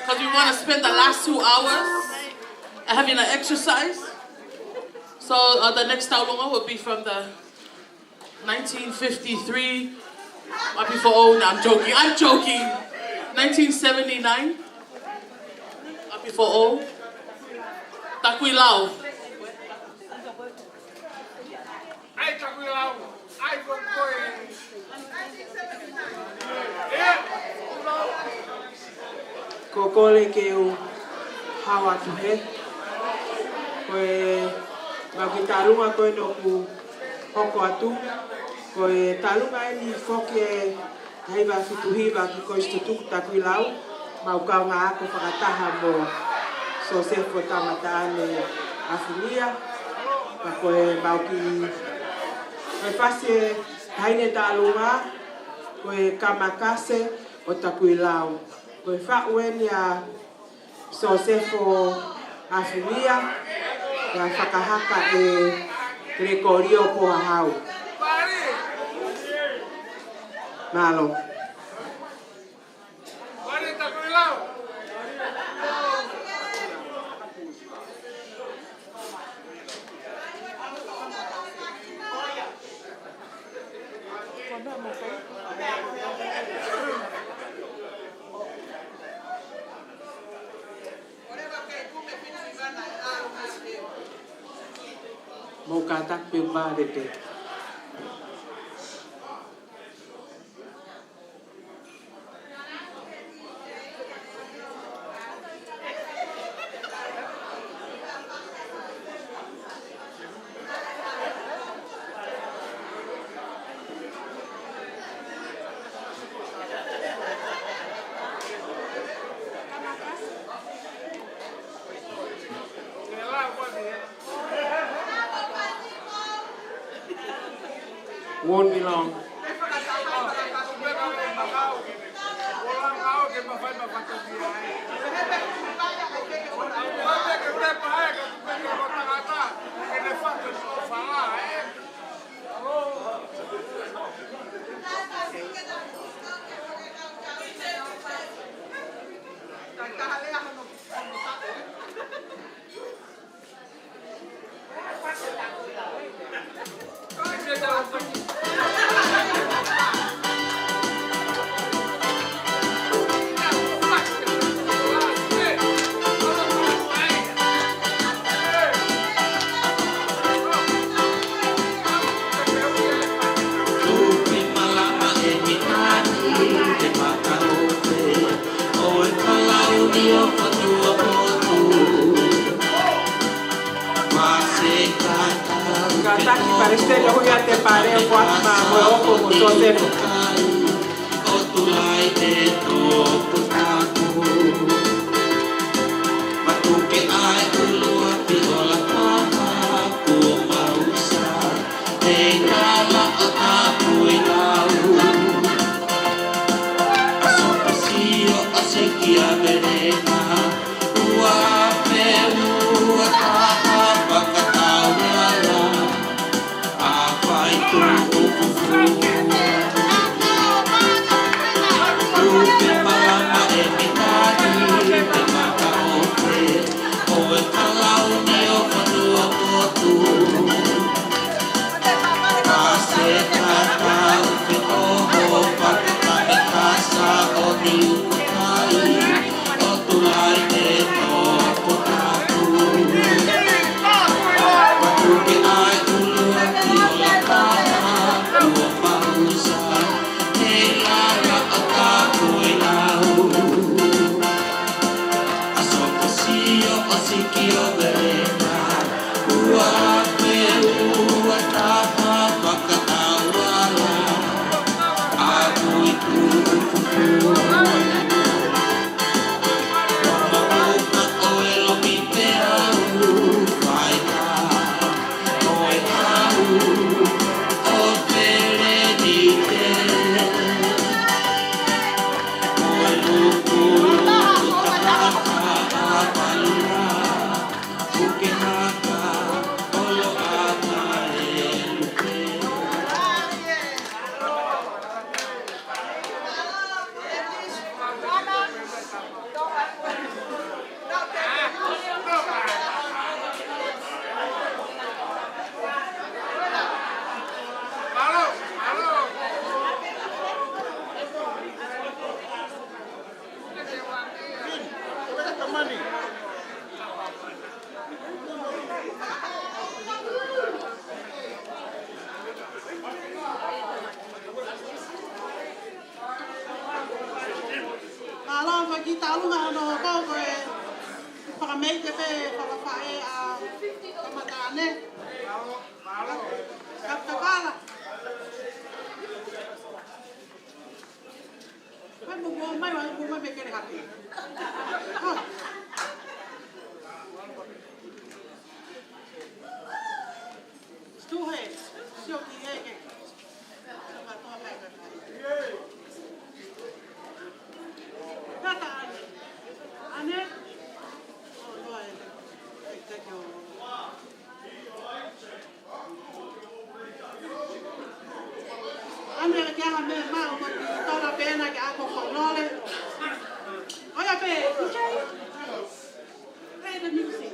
'cause we wanna spend the last two hours having an exercise. So, uh, the next taulunga will be from the nineteen fifty-three. Happy for all. No, I'm joking. I'm joking. Nineteen seventy-nine. Happy for all. Takuilau. ʻAi, Takuilau. ʻAi, ko koe. Ko e kole ke u hao atu hē. Ko e mau kiʻi taulunga ko ē ʻoku hoko atu. Ko e taulunga eni foki ʻe taha hiva fitu hiva ki Koisitutuku Takuilau, mau kaungā ako fakataha mo Sosefo Tamataʻane ʻAfilia. Pea ko e mau kiʻi, ko e fasi ʻe taha eni ʻa e taulunga, ko e Kamakase ʻo Takuilau. Ko e faʻu eni ʻa Sosefo ʻAfilia, ʻa e fakahaka ʻe Lekolio Pohahau. Mālō. Mou kātaki pē ʻo vale pē. Won't be long. Kātaki Palesiteni ʻo Huiate Pale ʻo Kuatima mo e ʻOko mo Sosefo. Talu na no ko ko e fakameite pe fakafaʻe a kamata ane. Kapitavala. Kai mo mo mai wa mo mai me kere hapi. Stuhe, sio ki eke. Tata ane. Ane. Oh, no, I, I take your Ane ke aha me ma o ma ki tola pena ke ako ko nole. Oya pe, okay. Play the music.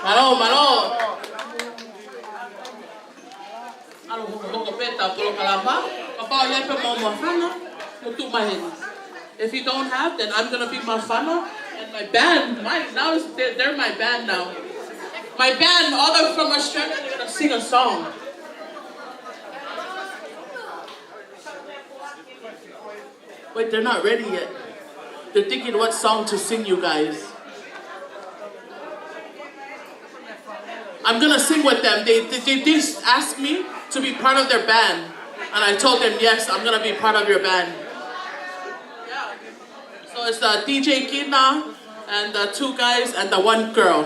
Mālō, mālō. ʻAlu hokohoko pē ʻetau polokalama, kapau ʻoku ʻi ai pē mo e māfana, mou tuʻu mai heni. If you don't have, then I'm gonna be māfana, and my band, my, now is, they're, they're my band now. My band, all the from Australia, they're gonna sing a song. Wait, they're not ready yet. They're thinking what song to sing, you guys. I'm gonna sing with them. They, they, they just asked me to be part of their band. And I told them, "Yes, I'm gonna be part of your band." Yeah. So it's, uh, D J Kina and the two guys and the one girl.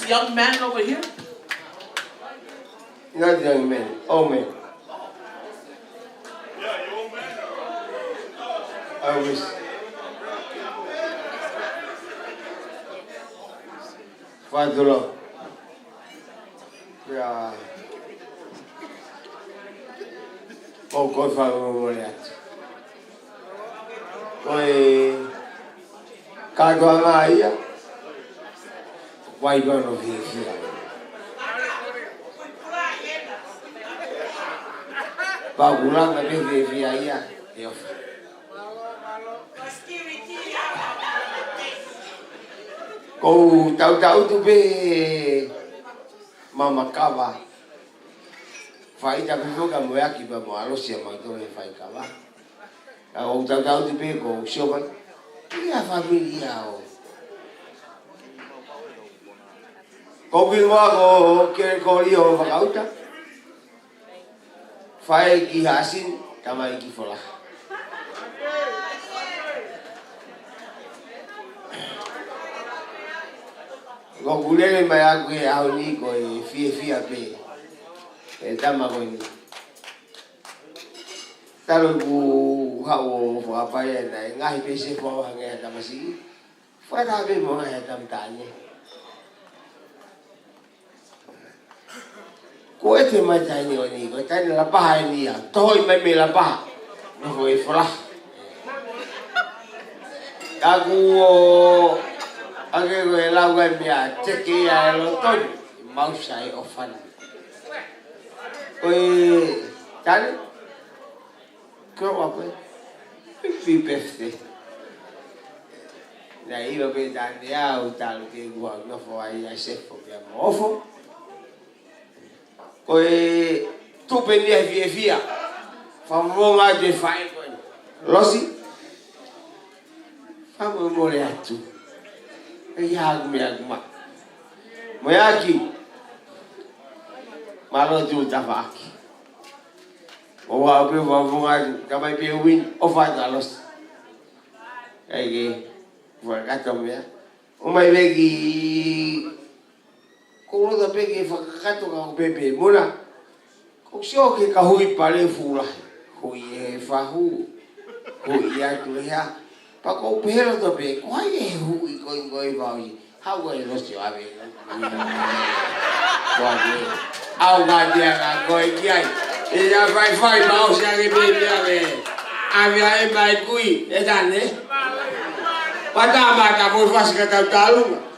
Young man over here? Not young man, old man. I wish. Father Lord. Pea ʻoku ou fakamolemole atu. Ko e kātoanga ia, ʻoku ʻi ai hono fiefia. Pea ʻoku langa pē fiefia ia, ʻe ʻofa. ʻOku ou tautau atu pē, Mama Kava. Faʻitā pē foki ʻa Moeaki pea mo ʻAlosi ʻa mautolu he faikava. Ka ʻoku ou tautau atu pē ko Siova. Ia fāmili ia ʻo. Ko e hingoa ko Kelekoli ʻo Fakauta. Faʻē ki Haʻasini, tamai ki Folaha. ʻOku ou lele mai ʻaʻaku he ʻaho ni ko e fiefia pē. E tama ko eni. Talu ʻeku haʻu ʻo fakapaia naʻe ngaahi pē sefo au hangē ha tamasiʻi. Fakataha pē mo e ngaahi tama taʻane. Ko e te mai taʻane ʻo ni, ko e taʻane Lapaha eni ia, tohi mai mei Lapaha. Nofo ʻi Folaha. Ka ʻoku ou ʻai ke u lau ʻa e meʻa teke ia ʻe loto ni, mau sai ʻo fana. Ko e taʻane, ko e ʻofa pē. Happy birthday. Naʻe ʻilo pē taʻane au talu ke u nofo ai ʻa Sefo pea mo Ofo. Ko e tupe ni ʻa e fiefia. Fakamolemole atu e faʻē ko eni. ʻAlosi. Fakamolemole atu. ʻE ia ʻoku meʻa ʻoku ma. Moeaki. Mālō e tuʻu tafaʻaki. ʻOua ʻo pehē ʻoku fakamolemole atu. Ka mai pē uini. ʻOfa atu ʻAlosi. ʻAi ke. Fakakakato meʻa. ʻOmai pē ki Ko e loto pē ke fakakakato ka ko e pēpē mona. Ko e sio ke ka hui pale fula. Hui ʻe he fahu. Hui atu ʻe he hā. Pea ko e pehē loto pē. Ko hai ʻe hui ko e ko e vau i. Hau ai losi o ave. Ko ave. Au ngā te anga ko e ki ai. ʻE ia fai fai ma o si ake pē pē ave. Ave ai mai kui. ʻE tane. Pata mata mo fasi ka tau talunga.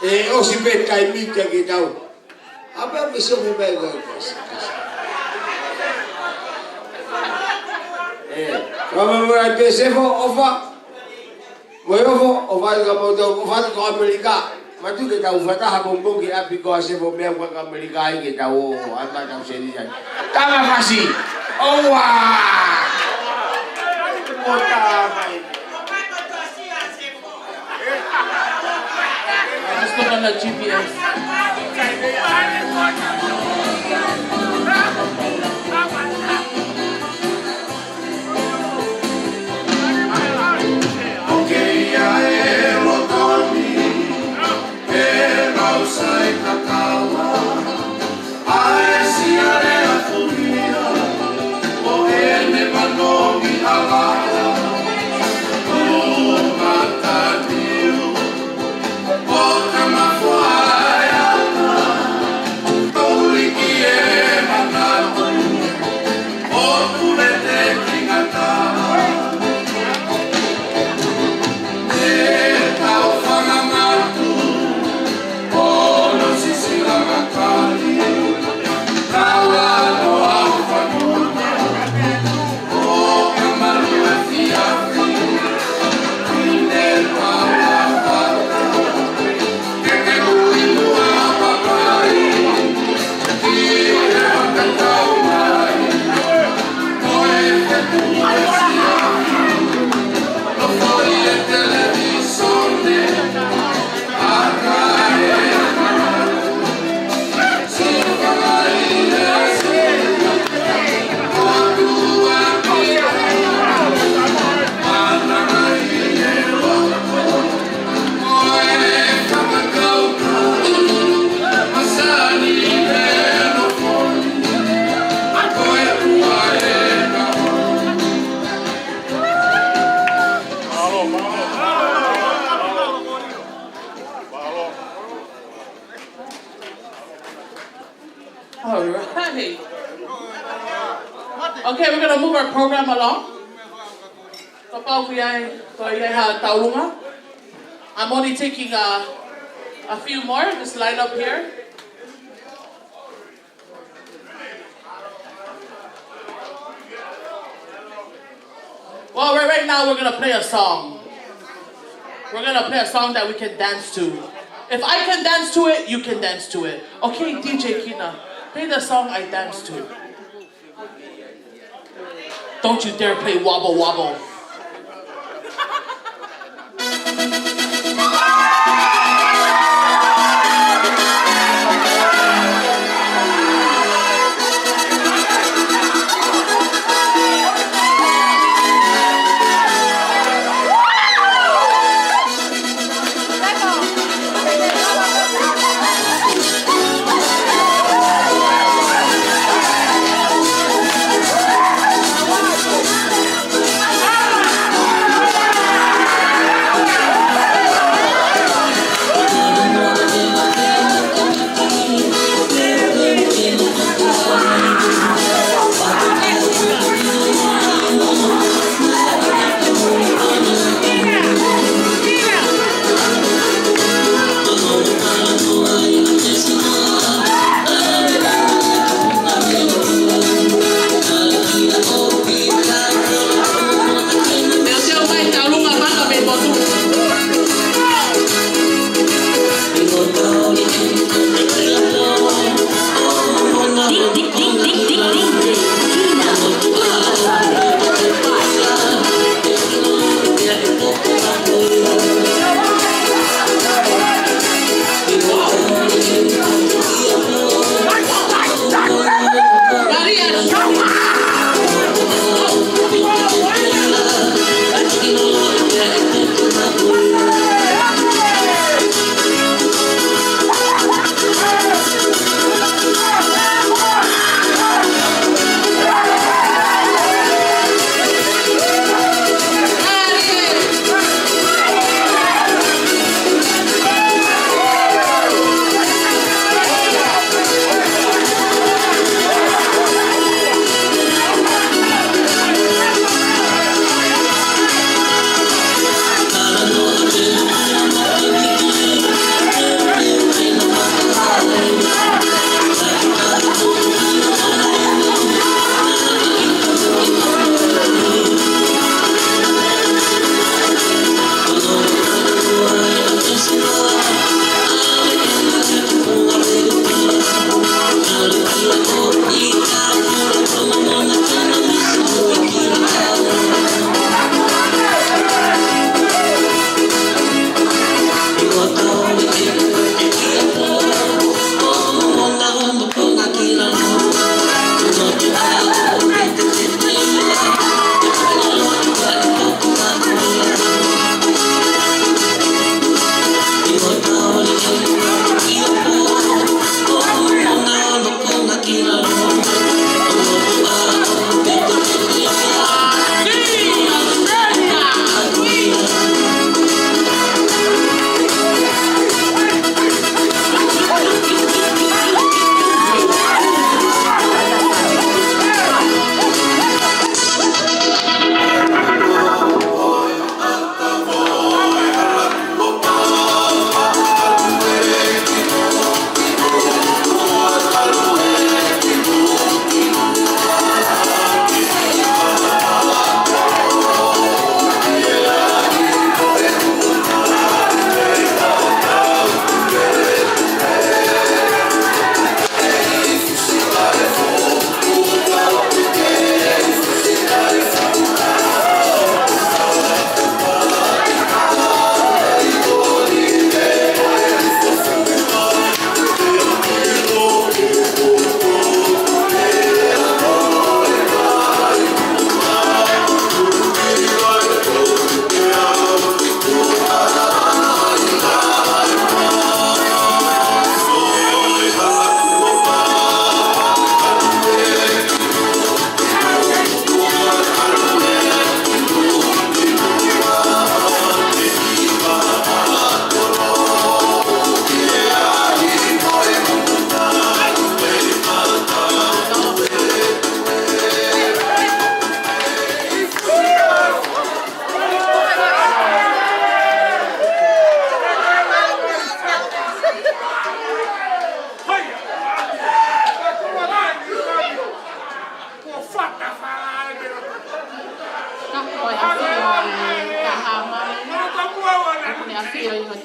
ʻE ʻosi pē taimi te ke tau. ʻApē ʻoku ke sio pē mai ko e kasi, kasi. ʻE, fakamolemole atu Sefo, ʻofa. Mo e Ofo, ʻofa ka mo tau, ʻofa ka ʻAmelika. Matu ke tau fata ha pongipongi ʻapi ko ʻa Sefo meʻa ko ʻAmelika ai ke tau ō, ʻai ma tau seni ai. Tama fasi. ʻOua. ʻO tama mai. Let's look on the G P S. Okay, ʻa e loto ni, ʻe mau sai kakawa. ʻAi si ale a fulia, ʻo ʻene manongi ʻalā. Tū mataniu, ʻo ka mafuaʻa, ʻo uliki e manatu, ʻo pule te kingata. E tau fanangatu, ʻo no sisi langa kali, kala no au fanuta, ʻo ka malu e Okay, we're gonna move our program along. Kapau ʻoku ʻi ai, ʻoku ʻi ai ha tauʻolunga. I'm only taking a, a few more. Just line up here. Well, right, right now we're gonna play a song. We're gonna play a song that we can dance to. If I can dance to it, you can dance to it. Okay, D J Kina, play the song I dance to. Don't you dare play Wobble Wobble.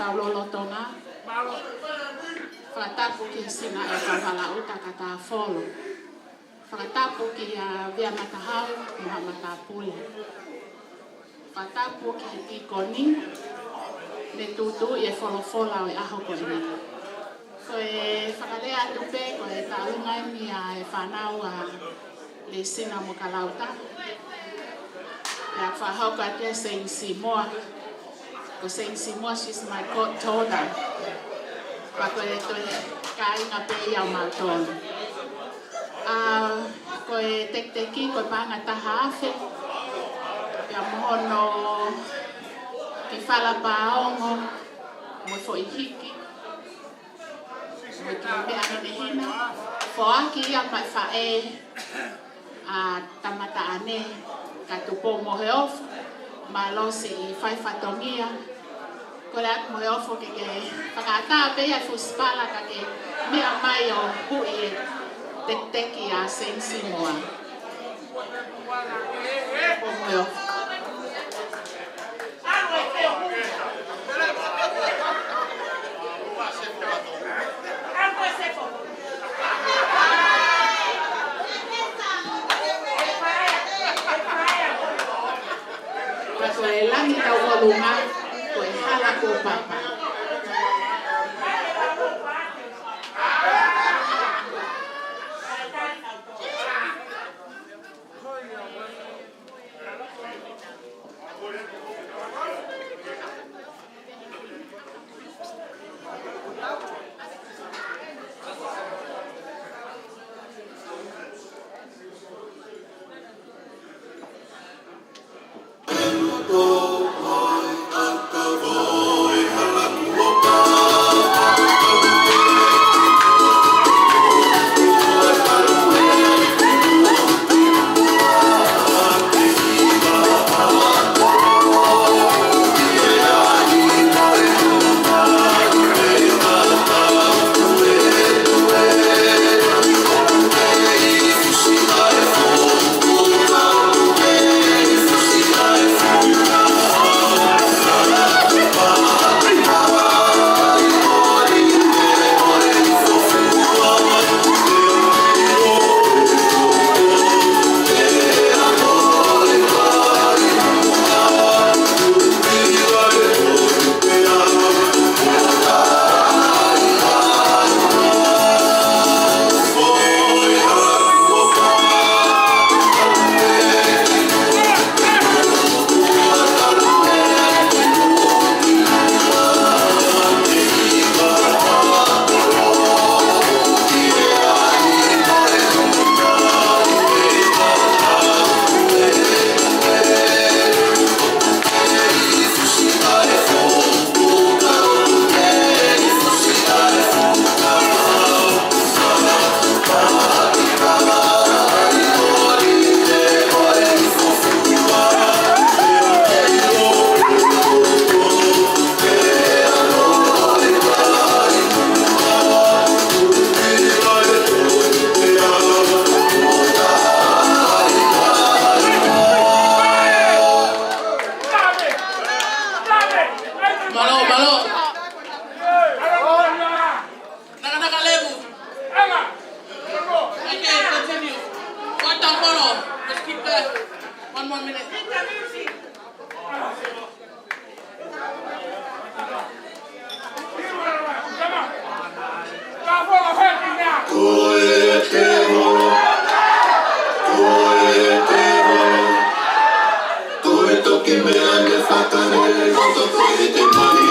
Tau lolotonga. Fakatapu ki he Sina ʻo e Kauhalaʻuta ka Tāfolo. Fakatapu kia Vea Matahau mo ha matāpule. Fakatapu ki he tīkoni ne tūtuuʻi e folofola ʻo e ʻaho ko eni. Ko e fakalea atu pē ko e taʻalunga eni ʻa e fānau ʻa Leisina mo Kalauta. Pea fakahoko atu ʻa Saint Simoa. Ko Saint Simoa, she's my goddaughter. Pea ko e toe kāinga pē ia ʻo mautolu. ʻA, ko e tekiteki, ko e paʻanga taha afe. Pea mo hono kiʻi fala pāongo, mo e foʻi hiki. Mo e kiʻi meʻa hinehina, foaki ia maʻa e faʻē ʻa Tamataʻane, ka Tupou Moheofo, mālō siʻi fai fatongia, kole atu Moheofo ke ke fakaʻatā pē ia e fusipala ka ke meʻa mai ʻo huʻi e tekiteki ʻa Saint Simoa. Tupou Moheofo. Pea ko e langi tau ʻolunga, ko e hala kuo papa. Mālō, mālō. Nakanaka Levu. Okay, continue. One down, follow. Let's keep that. One more minute. Ko e te holo, ko e te holo, ko e toki meʻa ne fakalele loto ko e te mali.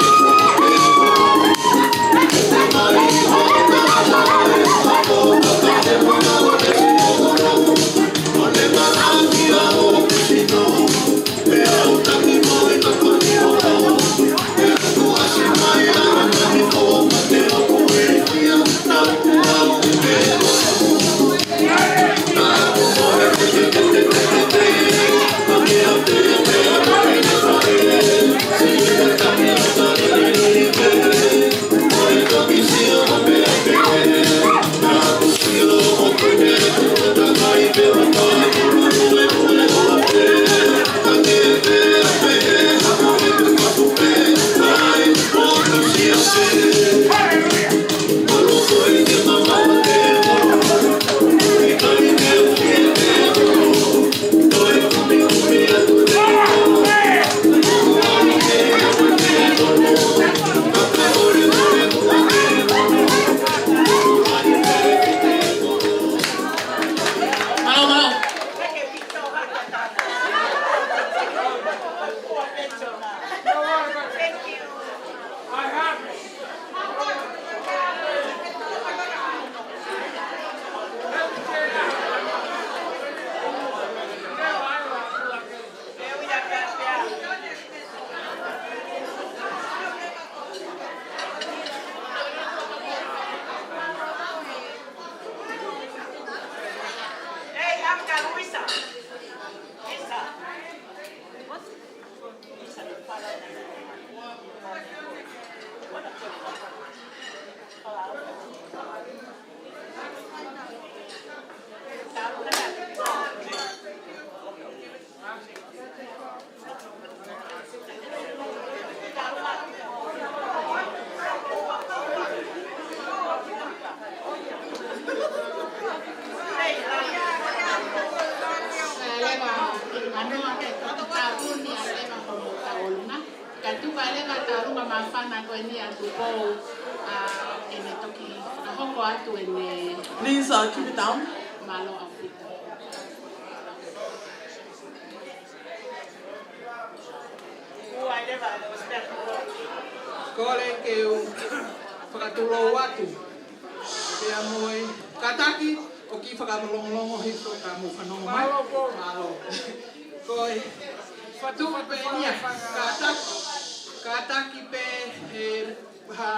Ka tuku leva e taulunga māfana ko eni ʻa Tupou, ʻa, ke ne toki fakahoko atu ʻene Please, uh, keep it down. Mālō ʻaupito. Kole ke u fakatulou atu. Pea mo e kātaki, ʻoku ou fakalongolongo hifo ka mou fanongo mai. Mālō. Mālō. Ko e fatu pē ʻeni ia, kātaki, kātaki pē, ē, ha,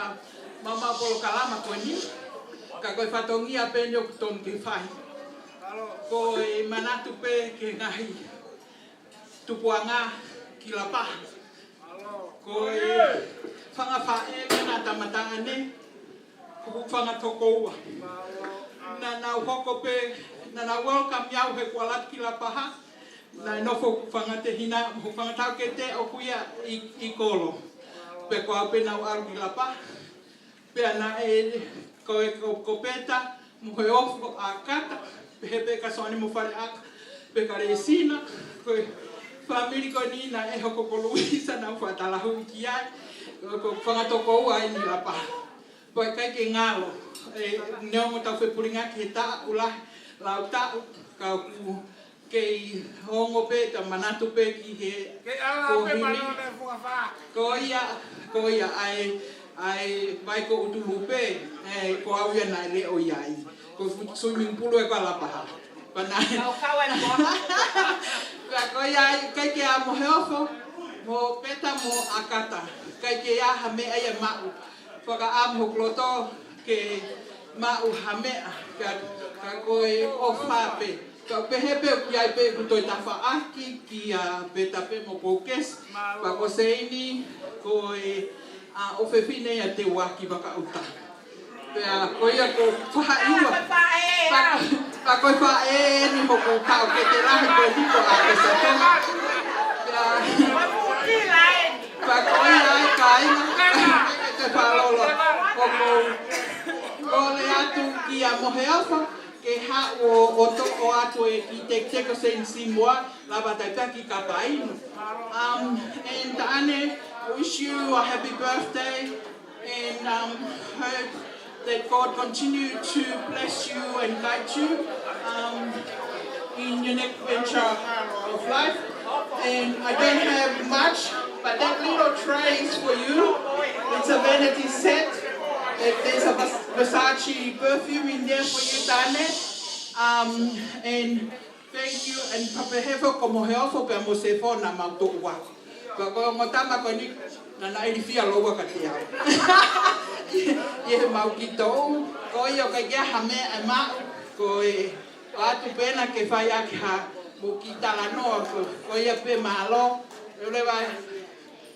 maumau polokalama ko eni. Ka ko e fatongia pē ʻeni ʻoku tonu ke fai. Ko e manatu pē ki he ngaahi tupuʻanga ki Lapaha. Ko e fanga faʻē mo e ngaahi tamasiʻi, ko hoku fanga tokoua. Naʻa nau hoko pē, naʻa nau welcome au he kuo ʻalu atu ki Lapaha. Naʻe nofo hoku fanga tehina, hoku fanga taʻokete ʻoku ʻi ai ʻi, ʻi kolo. Pea ko au pē naʻa ku ʻalu ki Lapaha. Pea naʻe, ko e, ko, ko Peta, mo Heofo, ʻa Kata, pehē pē kia Soane mo Faleʻaka, pea kia Lesina, ko e fāmili ko eni naʻe hoko ko Luisa naʻa ku faʻa talahuʻi ki ai, ko, ko e fanga tokoua ʻeni ʻi Lapaha. Pea ʻikai ke ngalo, ē, neongo ʻetau fepulinga ki he taʻu lahi, lau taʻu, ka ʻoku kei ongo pē, ka manatu pē ki he Kei ala pē kuohili. Mālō ne fuafā. Ko ia, ko ia ʻa e, ʻa e vai ko ʻUtulupe, ē, ko au ia naʻe leʻo ʻi ai. Ko e fu-, swimming pool ē ko Lapaha. Pea naʻe. Kau kau e moa. Pea ko ia ai, ʻikai ke ʻi ai mo Heofo, mo Peta, mo Akata. ʻIkai ke ʻi ai ha meʻa ia maʻu. Fakaʻamu hoku loto ke maʻu ha meʻa, ka, ka ko e ʻofa pē. Ka pehē pē ʻoku ʻi ai pē ʻeku toe tafaʻaki kia Peta pē mo Pōkesi. Pea ko Seini, ko e, ʻa, ʻofefine ia ʻa Teuaki Vakaʻuta. Pea ko ia ko Faʻaiua. Pea, pea ko e faʻē ʻeni hoku taʻokete lahi ko e hiko ʻa Kesato. Pea Pea ko ia ai kāinga, ke te fakalolo. ʻOku ou kole atu kia Moheofo, ke haʻu ʻo, ʻo toʻo atu e kiʻi teketeke ʻo Seini Simoa, lava taipea ki Kapainu. Um, and Taʻane, I wish you a happy birthday. And, um, hope that God continue to bless you and guide you, um, in your next venture of life. And I don't have much, but that little tray is for you. It's a vanity set. It, there's a Vers-, Versace perfume in there for you, Taʻane. Um, and Thank you, and pea pehē foki ko Moheofo pea mo Sefo naʻa mau toʻo ua. Pea ko e ongo tama ko eni, naʻa na ilifia lōua kiate au. ʻI heʻemau kiʻi toʻu, ko ia ʻoku ʻikai ke ʻi ai ha meʻa ʻe maʻu, ko e ʻoatu pē ena ke fai ʻaki ha mo kiʻi talanoa, ko, ko ia pē mālō, ʻe leva e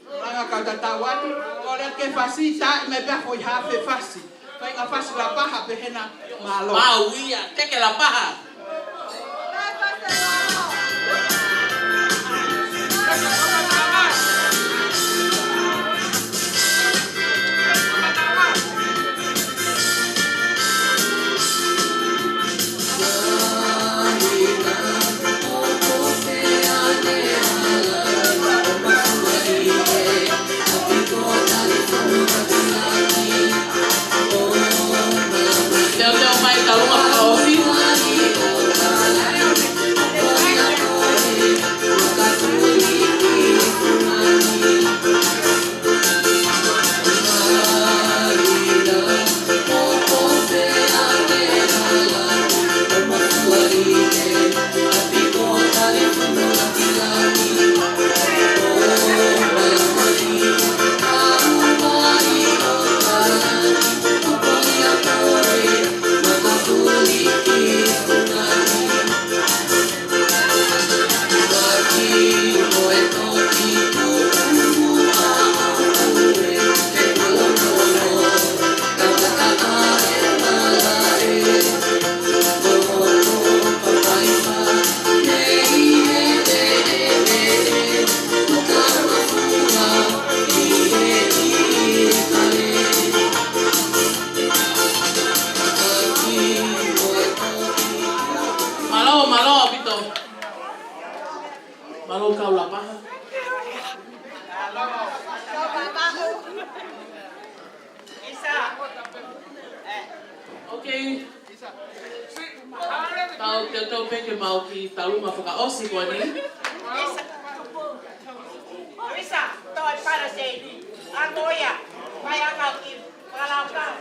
Langa kau tatau atu, kole ke fasi, taʻi mai pea foʻi hafe fasi. Fai ngaahi fasi Lapaha pehē na mālō. Mau ia, teke Lapaha. Teuteu mai ka uma fakaʻosi. Mālō kau Lapaha. Okay. Tau teuteu pē ke mau ki he talunga fakaʻosi ko eni. Isa, toe para se. Ako ia, mai aka ki, palaukau.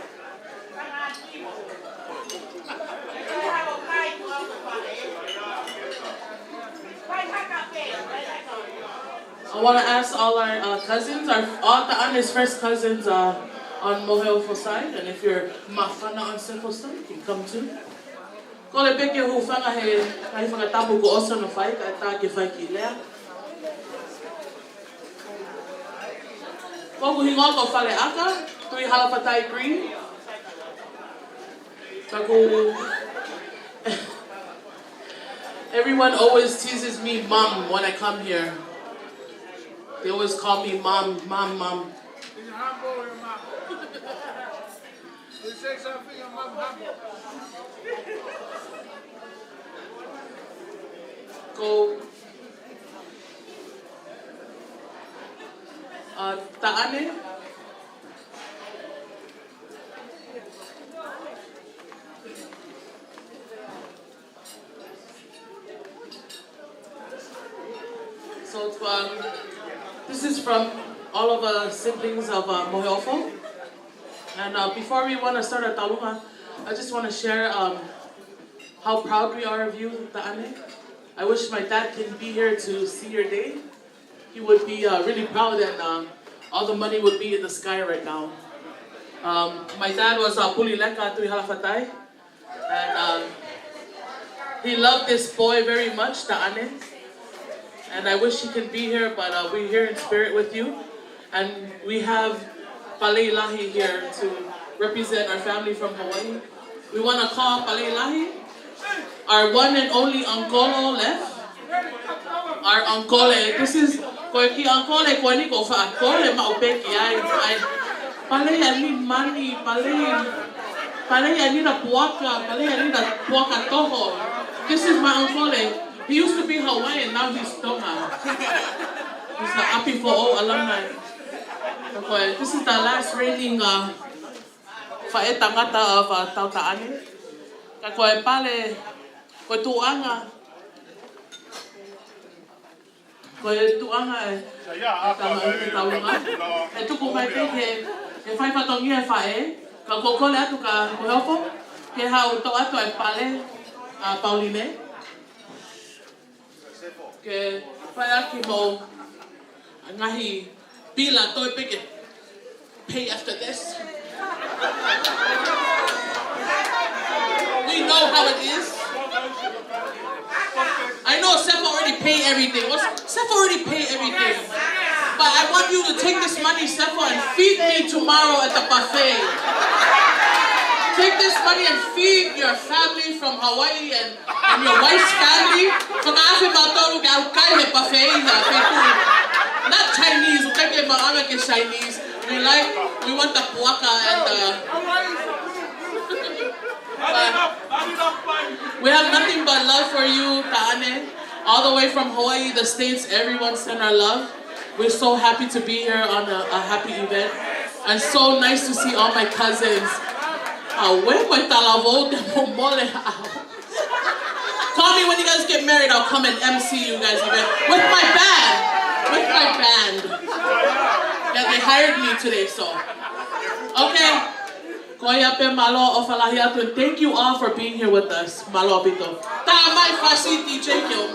I wanna ask all our, uh, cousins, our, all Taʻane's first cousins, uh, on Moheofo side, and if you're Mafana on Sefo side, you can come too. Kole pē ke hūfanga he ngaahi fakatapu kuo ʻosi hono fai, kae ʻatā ke fai kiʻi lea. Ko hoku hingoa ko Faleʻaka, Tuʻihalafatai Green. Ka ko, everyone always teases me mom when I come here. They always call me mom, mom, mom. He's humble, your mom. He says something, your mom humble. Ko, uh, Taʻane. So, um, this is from all of the siblings of, uh, Moheofo. And, uh, before we wanna start our talunga, I just wanna share, um, how proud we are of you, Taʻane. I wish my dad can be here to see your day. He would be, uh, really proud, and, uh, all the money would be in the sky right now. Um, my dad was, uh, Pulileka Tuʻihalafatai. And, um, he loved this boy very much, Taʻane. And I wish he can be here, but, uh, we're here in spirit with you. And we have Palei Lahi here to represent our family from Hawaii. We wanna call Palei Lahi, our one and only uncle left. Our uncle, this is, ko e kiʻi uncle ko eni ko e faʻa kole maʻu pē ki ai, ai. Palei, I need money, Palei. Palei, I need a puaka, Palei, I need a puaka toho. This is my uncle. He used to be Hawaiian, now he's Tonga. He's an ʻApifoʻou alumni. Ko e, this is the last reigning, uh, faʻē tangata of, uh, Tau Taʻane. Ka ko e pale, ko e tuʻuʻanga, ko e tuʻuʻanga ē, ʻe tama ʻi he talunga. ʻE tuku mai pē ke, ke fai fatongia e faʻē, ka ko e kole atu kia Moheofo ke haʻu ʻo toʻo atu e pale, ʻa Pauline. Ke fai ʻaki mo e ngaahi pila, toe pē ke pay after this. We know how it is. I know Sefo already pay everything. What's, Sefo already pay everything. But I want you to take this money, Sefo, and feed me tomorrow at the buffet. Take this money and feed your family from Hawaii and and your wife's family, fakaafe mautolu ke ʻalu kai he buffet ʻi ha feituʻu. Not Chinese, ʻoku ʻikai ke maʻu ʻa e Chinese. We like, we want the puaka and the, but we have nothing but love for you, Taʻane. All the way from Hawaii, the States, everyone send our love. We're so happy to be here on a, a happy event. And so nice to see all my cousins. Auē mo e talavou, te momole au. Call me when you guys get married. I'll come and M C you guys' event with my band. With my band. Yeah, they hired me today, so. Okay. Ko ia pē, mālō ʻofa lahi atu, and thank you all for being here with us. Mālō ʻaupito. Tā mai fasi D J Kill.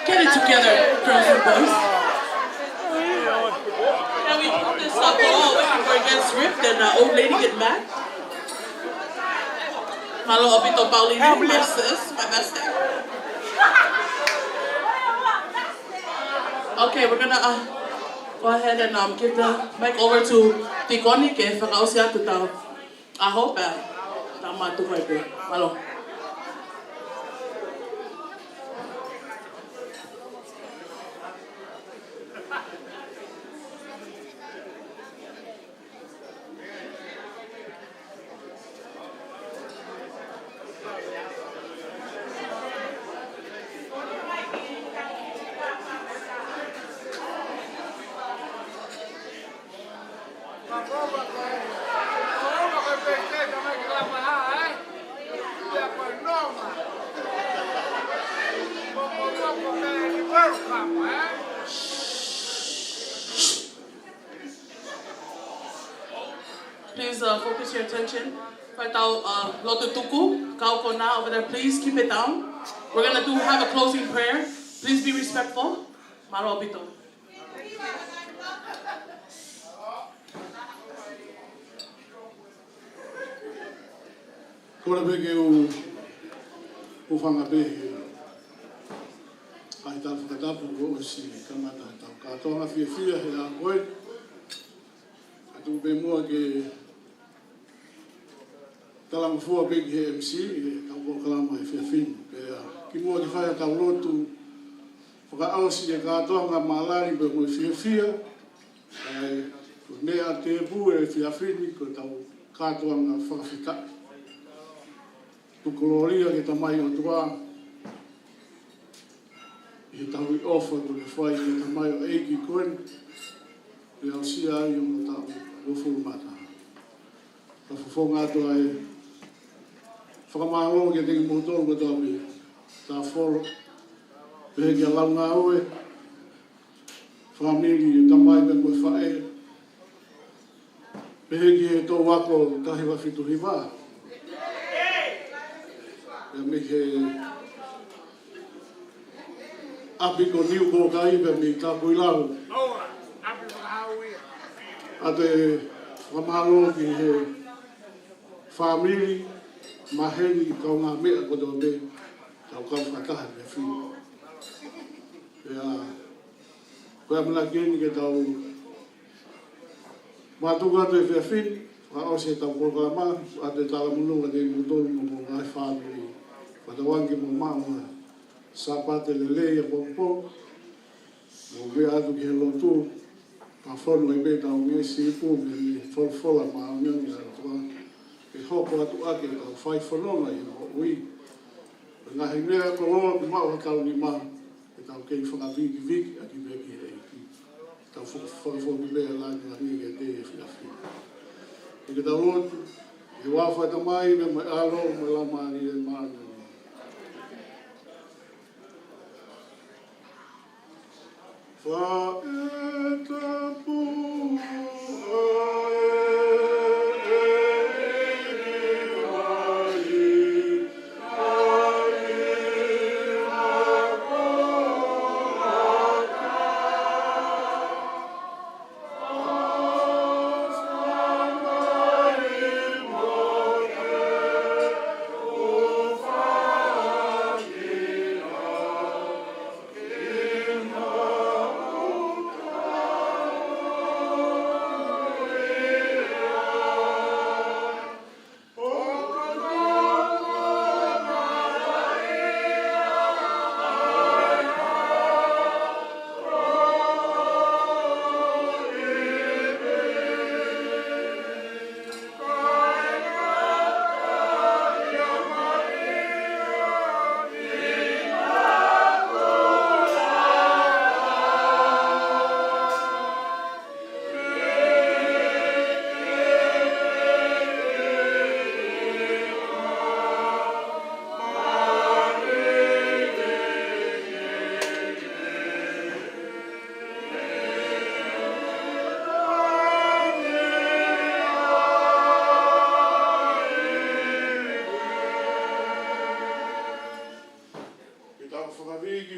Get it together, girls and boys. Can we put this up? Oh, wait, before it gets ripped and uh, old lady get mad. Mālō ʻaupito Pauline, my sis, my bestie. Okay, we're gonna uh, go ahead and um, give the mic over to Tikoni ke fakaʻosi atu ʻetau ʻaho pea tau mātuku ai pē. Mālō. Please uh, focus your attention. Fai ʻetau uh, lotu tuku, kau konā over there, please keep it down. We're gonna do have a closing prayer. Please be respectful. Mālō ʻaupito. Kole pē ke u, u hūfanga pē he ʻai ʻetau fakatapu kuo ʻosi kamata ʻetau kātoanga fiefia he ʻaho ko ē. Kae tuku pē muʻa ke talangofua pē ki he M C, ʻi heʻetau polokalama he efiafi ni. Pea kimuʻa ke fai ʻetau lotu fakaʻosi e kātoanga mālani pea mo e fiefia. ʻA e meʻa tēpū he efiafi ni ko ʻetau kātoanga fakafetaʻi. Tuku kolōlia ki he Tamai ʻOtua, ʻi he tauhi ʻofa kuo ne fai ki he tamaioʻeiki ko eni, ʻi he aʻusia ai ʻo e taʻu uofulu mā taha. Ka fofonga atu ʻa e fakamālō kiate kimoutolu kotoa pē, Tāfolo, pehē kia Laungāue, fāmili, tamai pea mo e faʻē, pehē ki he toʻu ako taha hiva fitu hiva. Pea mei he ʻapi ko Niu Kolokai pea mei Tapuilau. ʻA e fakamālō ki he fāmili, maheni, kaungāmeʻa kotoa pē, tau kau fakataha he efiafi ni. Pea ko e ʻamanaki eni ke tau mātuku atu he efiafi ni, fakaʻosi ʻetau polokalama, ʻoatu e talamonū kiate kimoutolu mo hoʻomou ngaahi fāmili. Fakatauange ke mou maʻu ha Sāpate lelei ʻapongipongi. Mou meʻa atu ki he lotu, ka fonu ai pē ʻetau ngeʻesi ipu mei he folofola māʻoniʻoni ʻa e ʻOtua. Ke hoko atu ʻaki ʻetau fai fononga ʻi he moʻui. Ko e ngaahi meʻa koloa kuo maʻu ʻi hotau nima, ke tau kei fakavikivikiʻaki pē ki he ʻEiki. Tau faka-, fakafoki pē ʻa e lāngilangi kiate ia he efiafi ni. Ke tau lotu, ʻi he huafa ʻo e Tamai, pea mo e ʻAlo, mo e Laumālie Māʻoniʻoni. Faʻē tapu ʻa e ʻEiki.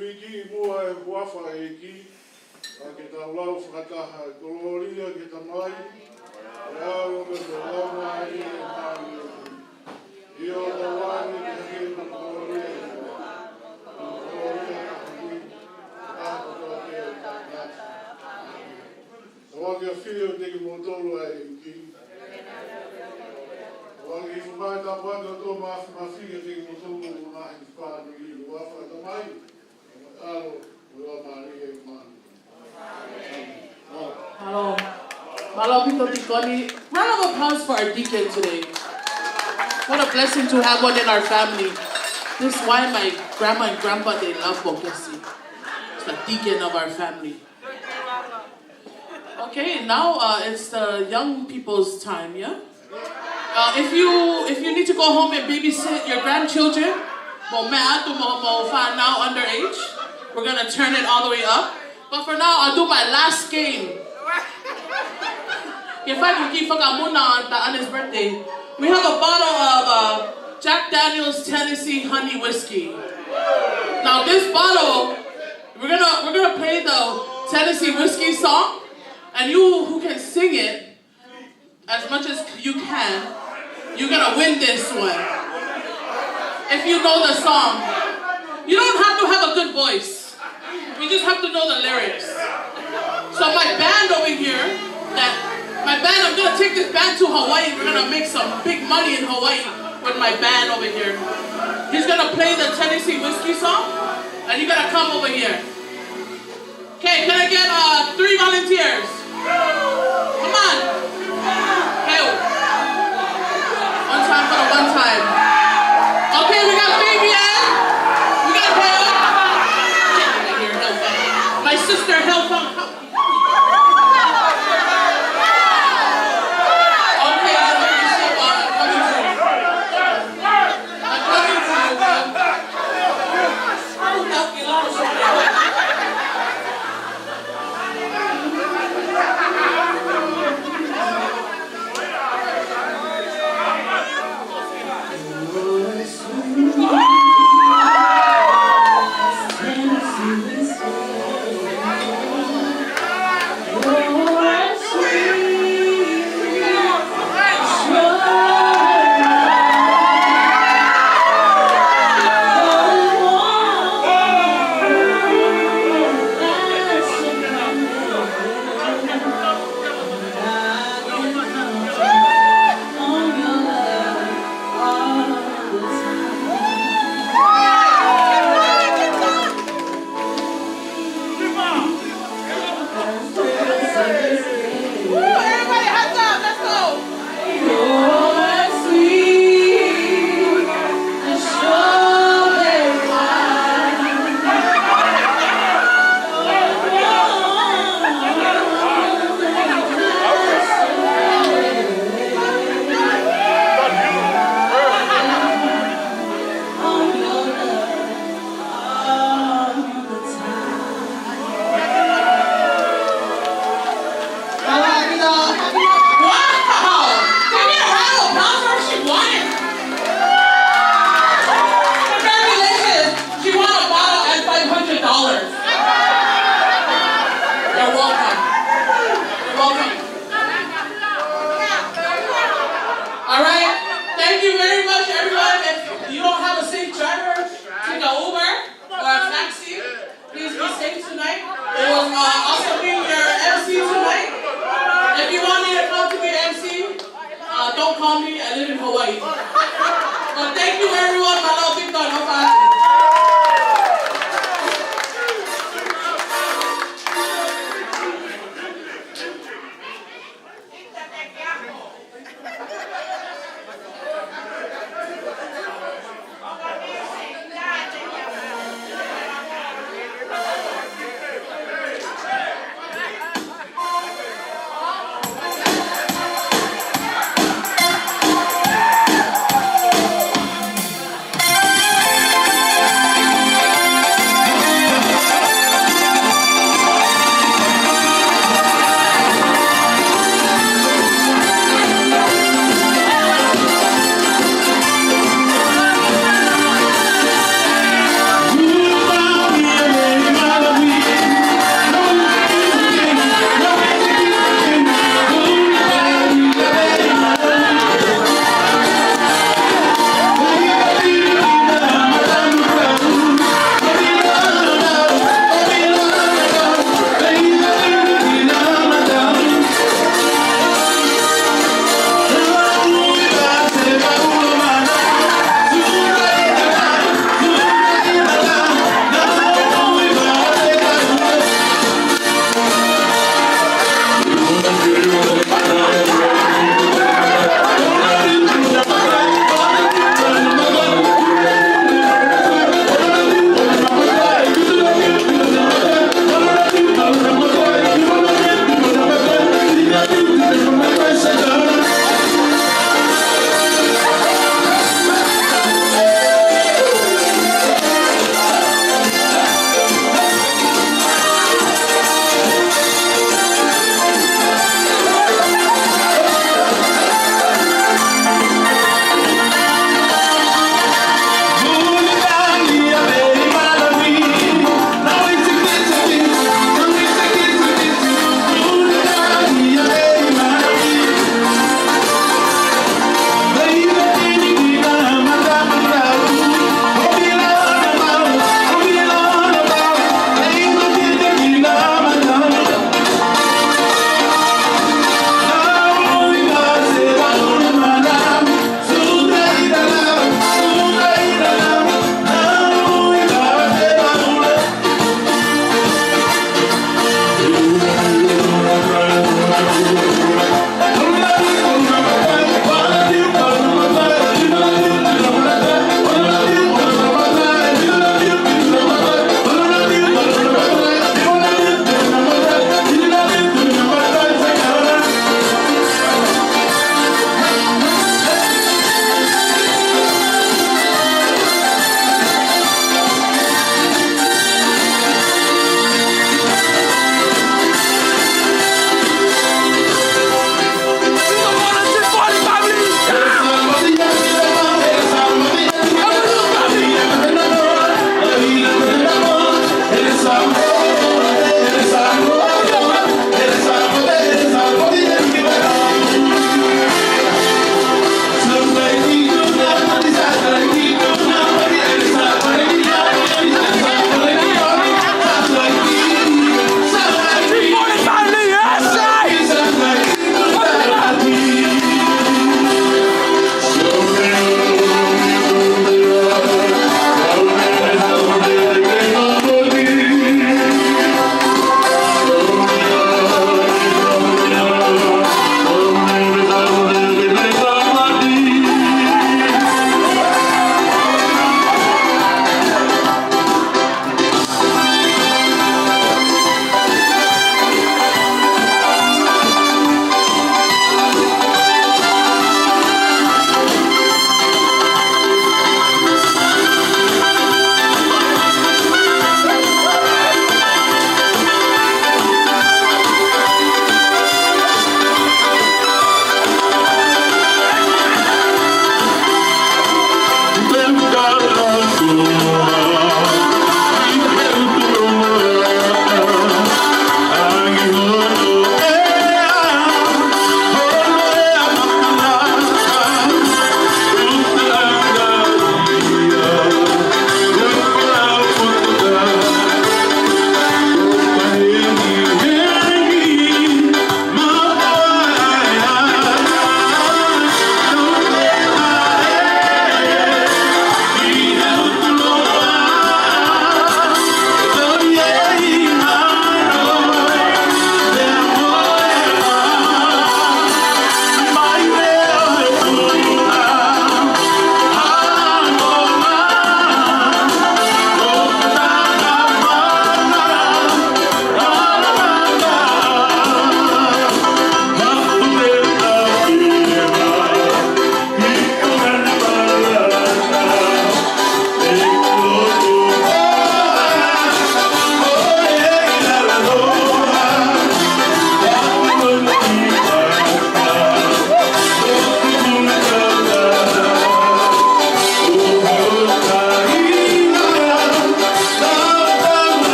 Viki, ʻi muʻa ʻi he huafa ʻo e ʻEiki, ka ke tau lau fakataha: Kolōlia ki he Tamai, ʻa e ʻAlo, mo e Laumālie Māʻoniʻoni. ʻIo, tau ʻoange ki he ʻEiki ʻa e kolōlia, ʻa e kolōlia ʻa e ʻEiki, ʻa e kolōlia ʻa e ʻEiki. ʻOku ʻafio ʻiate kimoutolu ʻa e ʻEiki. ʻOku ʻafio mai ʻa e Tamai, ʻa e ʻOtua Māfimafi, ʻiate kimoutolu ʻa e ngaahi fāmili, ʻi he huafa ʻo e Tamai, ʻAlo, mo e Laumālie Māʻoniʻoni. Mālō. Mālō ʻaupito, Tikoni. Round of applause for our deacon today. What a blessing to have one in our family. This is why my grandma and grandpa, they love Pōkesi. It's the deacon of our family. Okay, now, uh, it's the young people's time, yeah? Uh, if you, if you need to go home and babysit your grandchildren, mo meʻa atu mo, mo fānau underage, we're gonna turn it all the way up. But for now, I'll do my last game. Ke fai mo e kiʻi fakamuna on the, on his birthday. We have a bottle of, uh, Jack Daniel's Tennessee Honey Whiskey. Now, this bottle, we're gonna, we're gonna play the Tennessee Whiskey song, and you who can sing it as much as you can, you're gonna win this one. If you know the song, you don't have to have a good voice. You just have to know the lyrics. So my band over here, that my band, I'm gonna take this band to Hawaii. We're gonna make some big money in Hawaii with my band over here. He's gonna play the Tennessee Whiskey song, and you gotta come over here. Okay, can I get, uh, three volunteers? Come on. Heo. One time for the one time. Okay, we got Fabian. We got Heo. Get over here, Heo. My sister, Heo. Okay, I'm coming through. I'm coming through, Heo.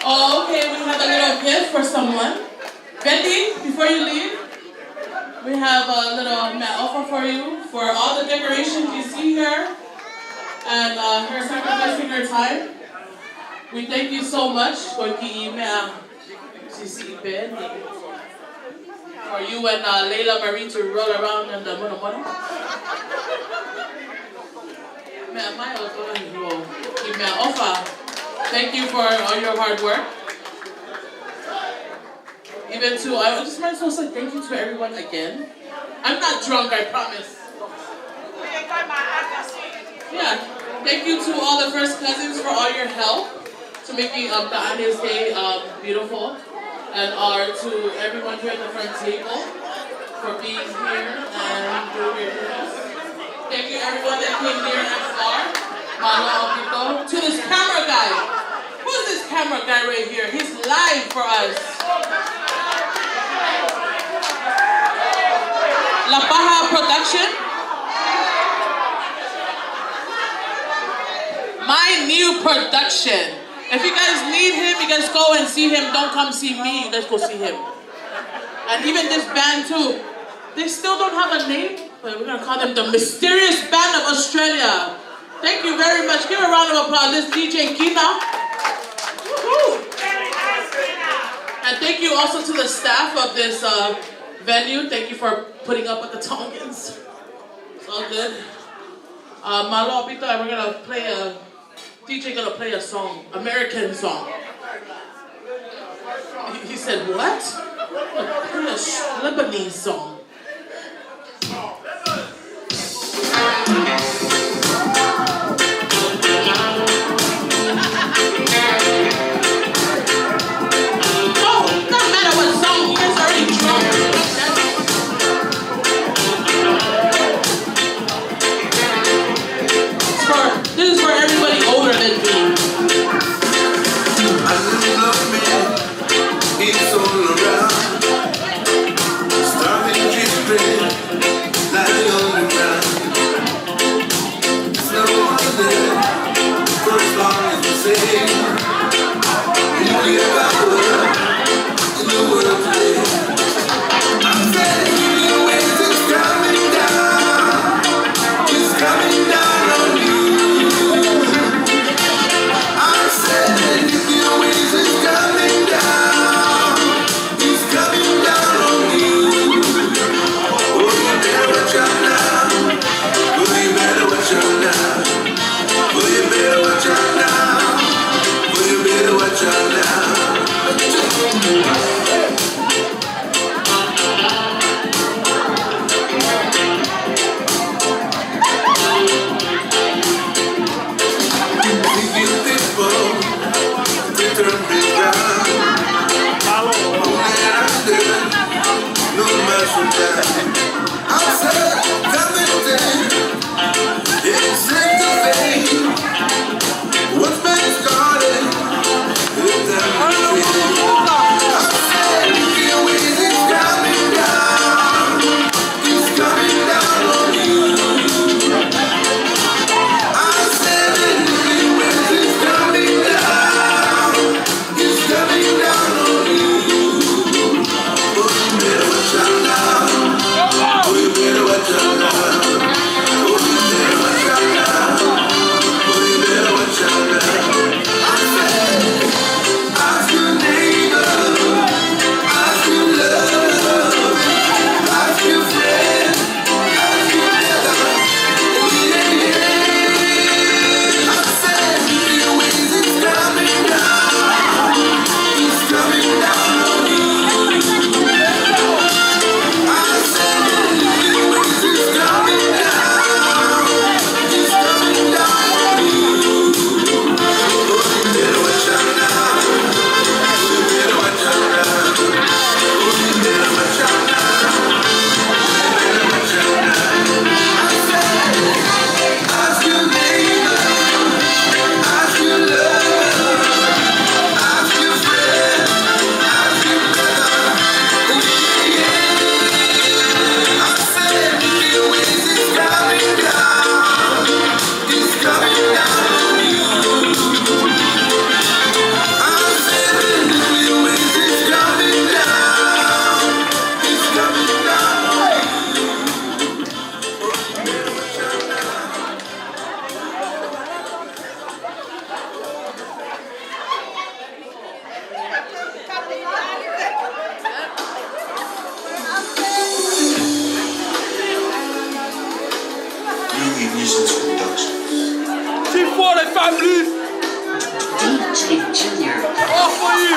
Oh, okay, we have a little gift for someone. Betty, before you leave, we have a little meʻaʻofa for you for all the decorations you see here and, uh, her sacrificing her time. We thank you so much for the meʻa. Sisi Ben. For you and, uh, Layla Marie to roll around in the mono mono. Meʻa mai ʻo tō hivo. Ki meʻaʻofa. Thank you for all your hard work. Even to, I just might as well say thank you to everyone again. I'm not drunk, I promise. Yeah. Thank you to all the first cousins for all your help to making, um, the Anya's Day, um, beautiful. And, uh, to everyone here at the front table for being here and doing your business. Thank you everyone that came near and far. Mālō ʻaupito. To this camera guy. Who's this camera guy right here? He's live for us. Lapaha Production. My new production. If you guys need him, you guys go and see him. Don't come see me. You guys go see him. And even this band too. They still don't have a name. We're gonna call them the Mysterious Band of Australia. Thank you very much. Give a round of applause. This D J Kina. Woohoo! And thank you also to the staff of this, uh, venue. Thank you for putting up with the Tongans. It's all good. Uh, mālō ʻaupito, and we're gonna play a D J gonna play a song, American song. He, he said, "What?" Play a Lebanese song. Oh, doesn't matter what song, he is already drunk. That's It's for, this is for everybody older than me. Unemployment, it's all around. Starving children, lying on the ground. It's no wonder, first one is the same. Nuclear power in the world today. I'm telling you, it's coming down. It's coming down on you. I said, if you wish, it's coming down. It's coming down on you. Oh, you better watch out now. Oh, you better watch out now. Oh, you better watch out now. Oh, you better watch out now. Louis Business Productions. C'est pour les familles. D J Junior. All for you.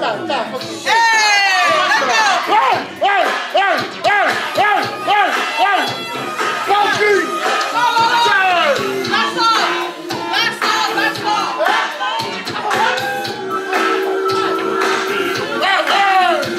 Hey, let's go. Hey, hey, hey, hey, hey, hey, hey, hey. Funky. Come on. Hey. That's all. That's all. That's all. Hey, hey.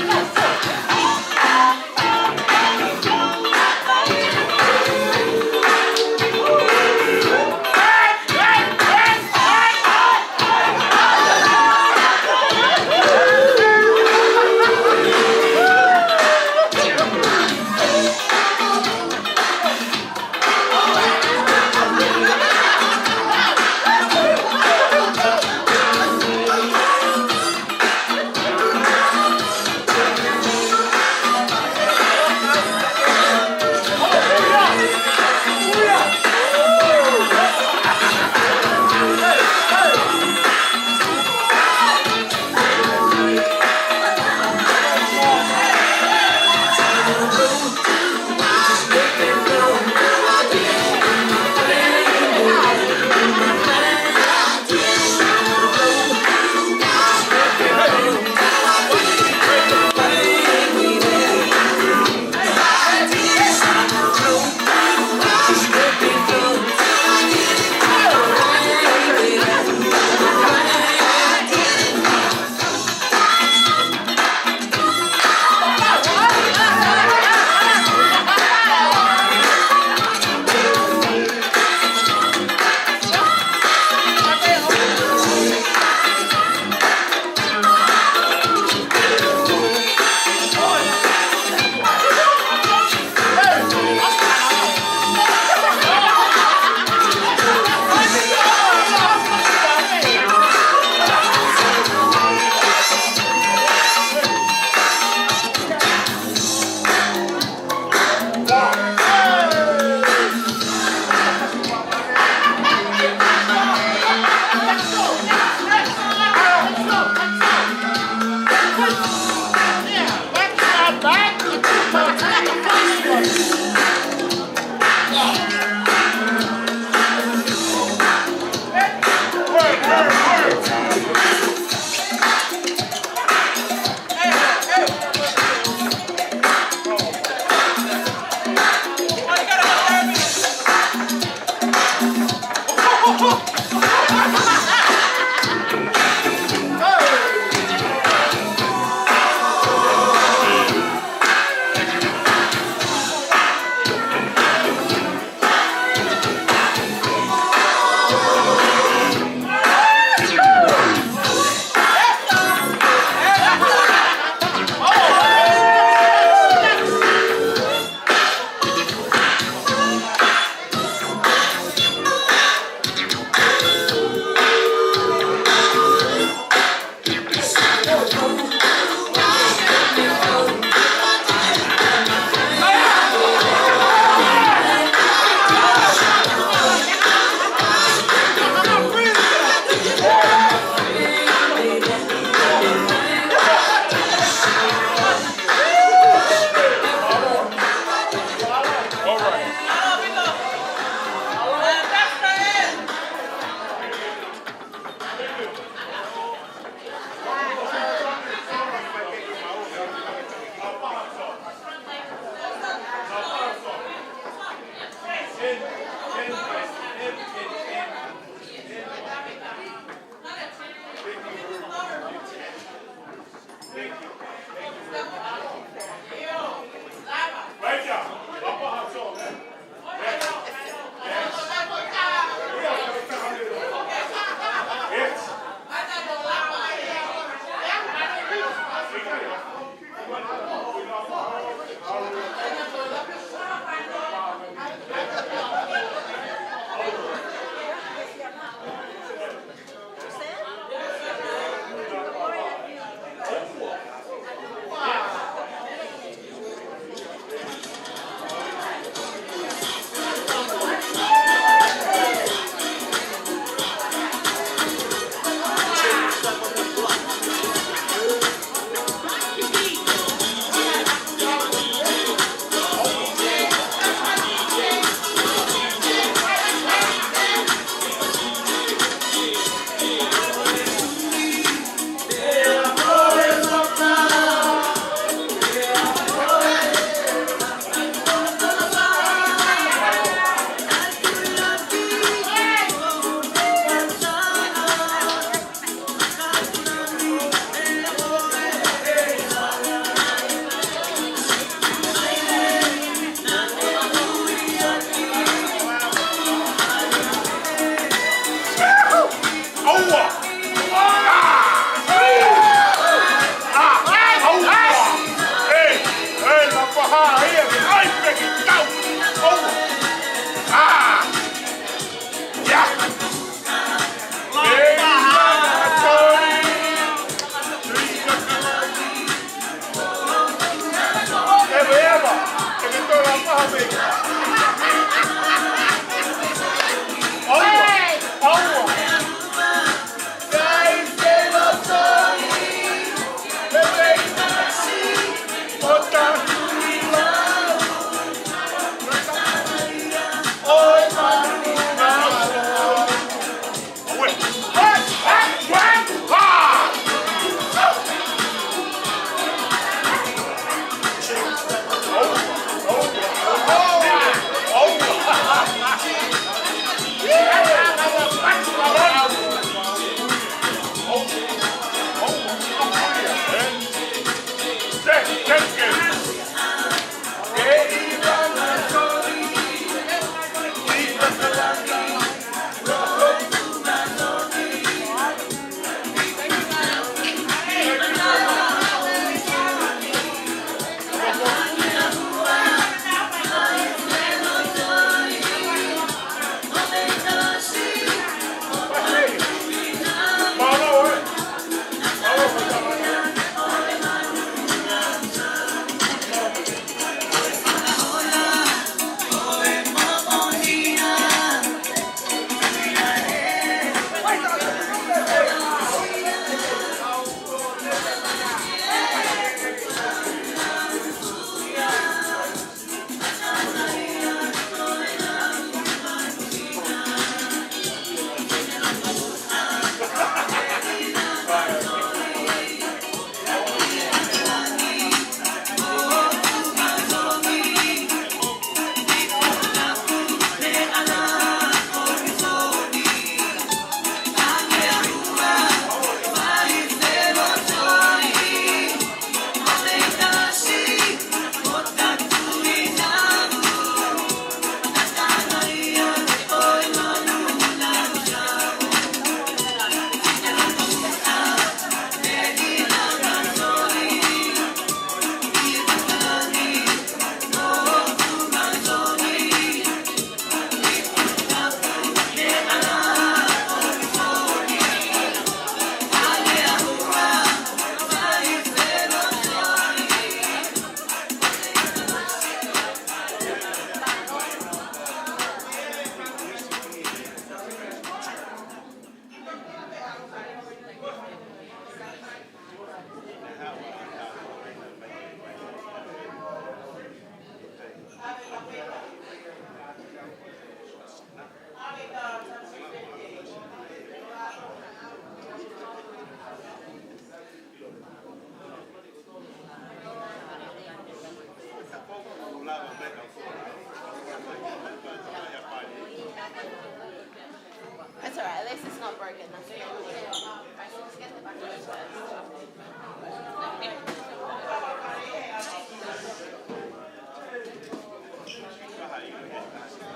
This is not broken, that's it.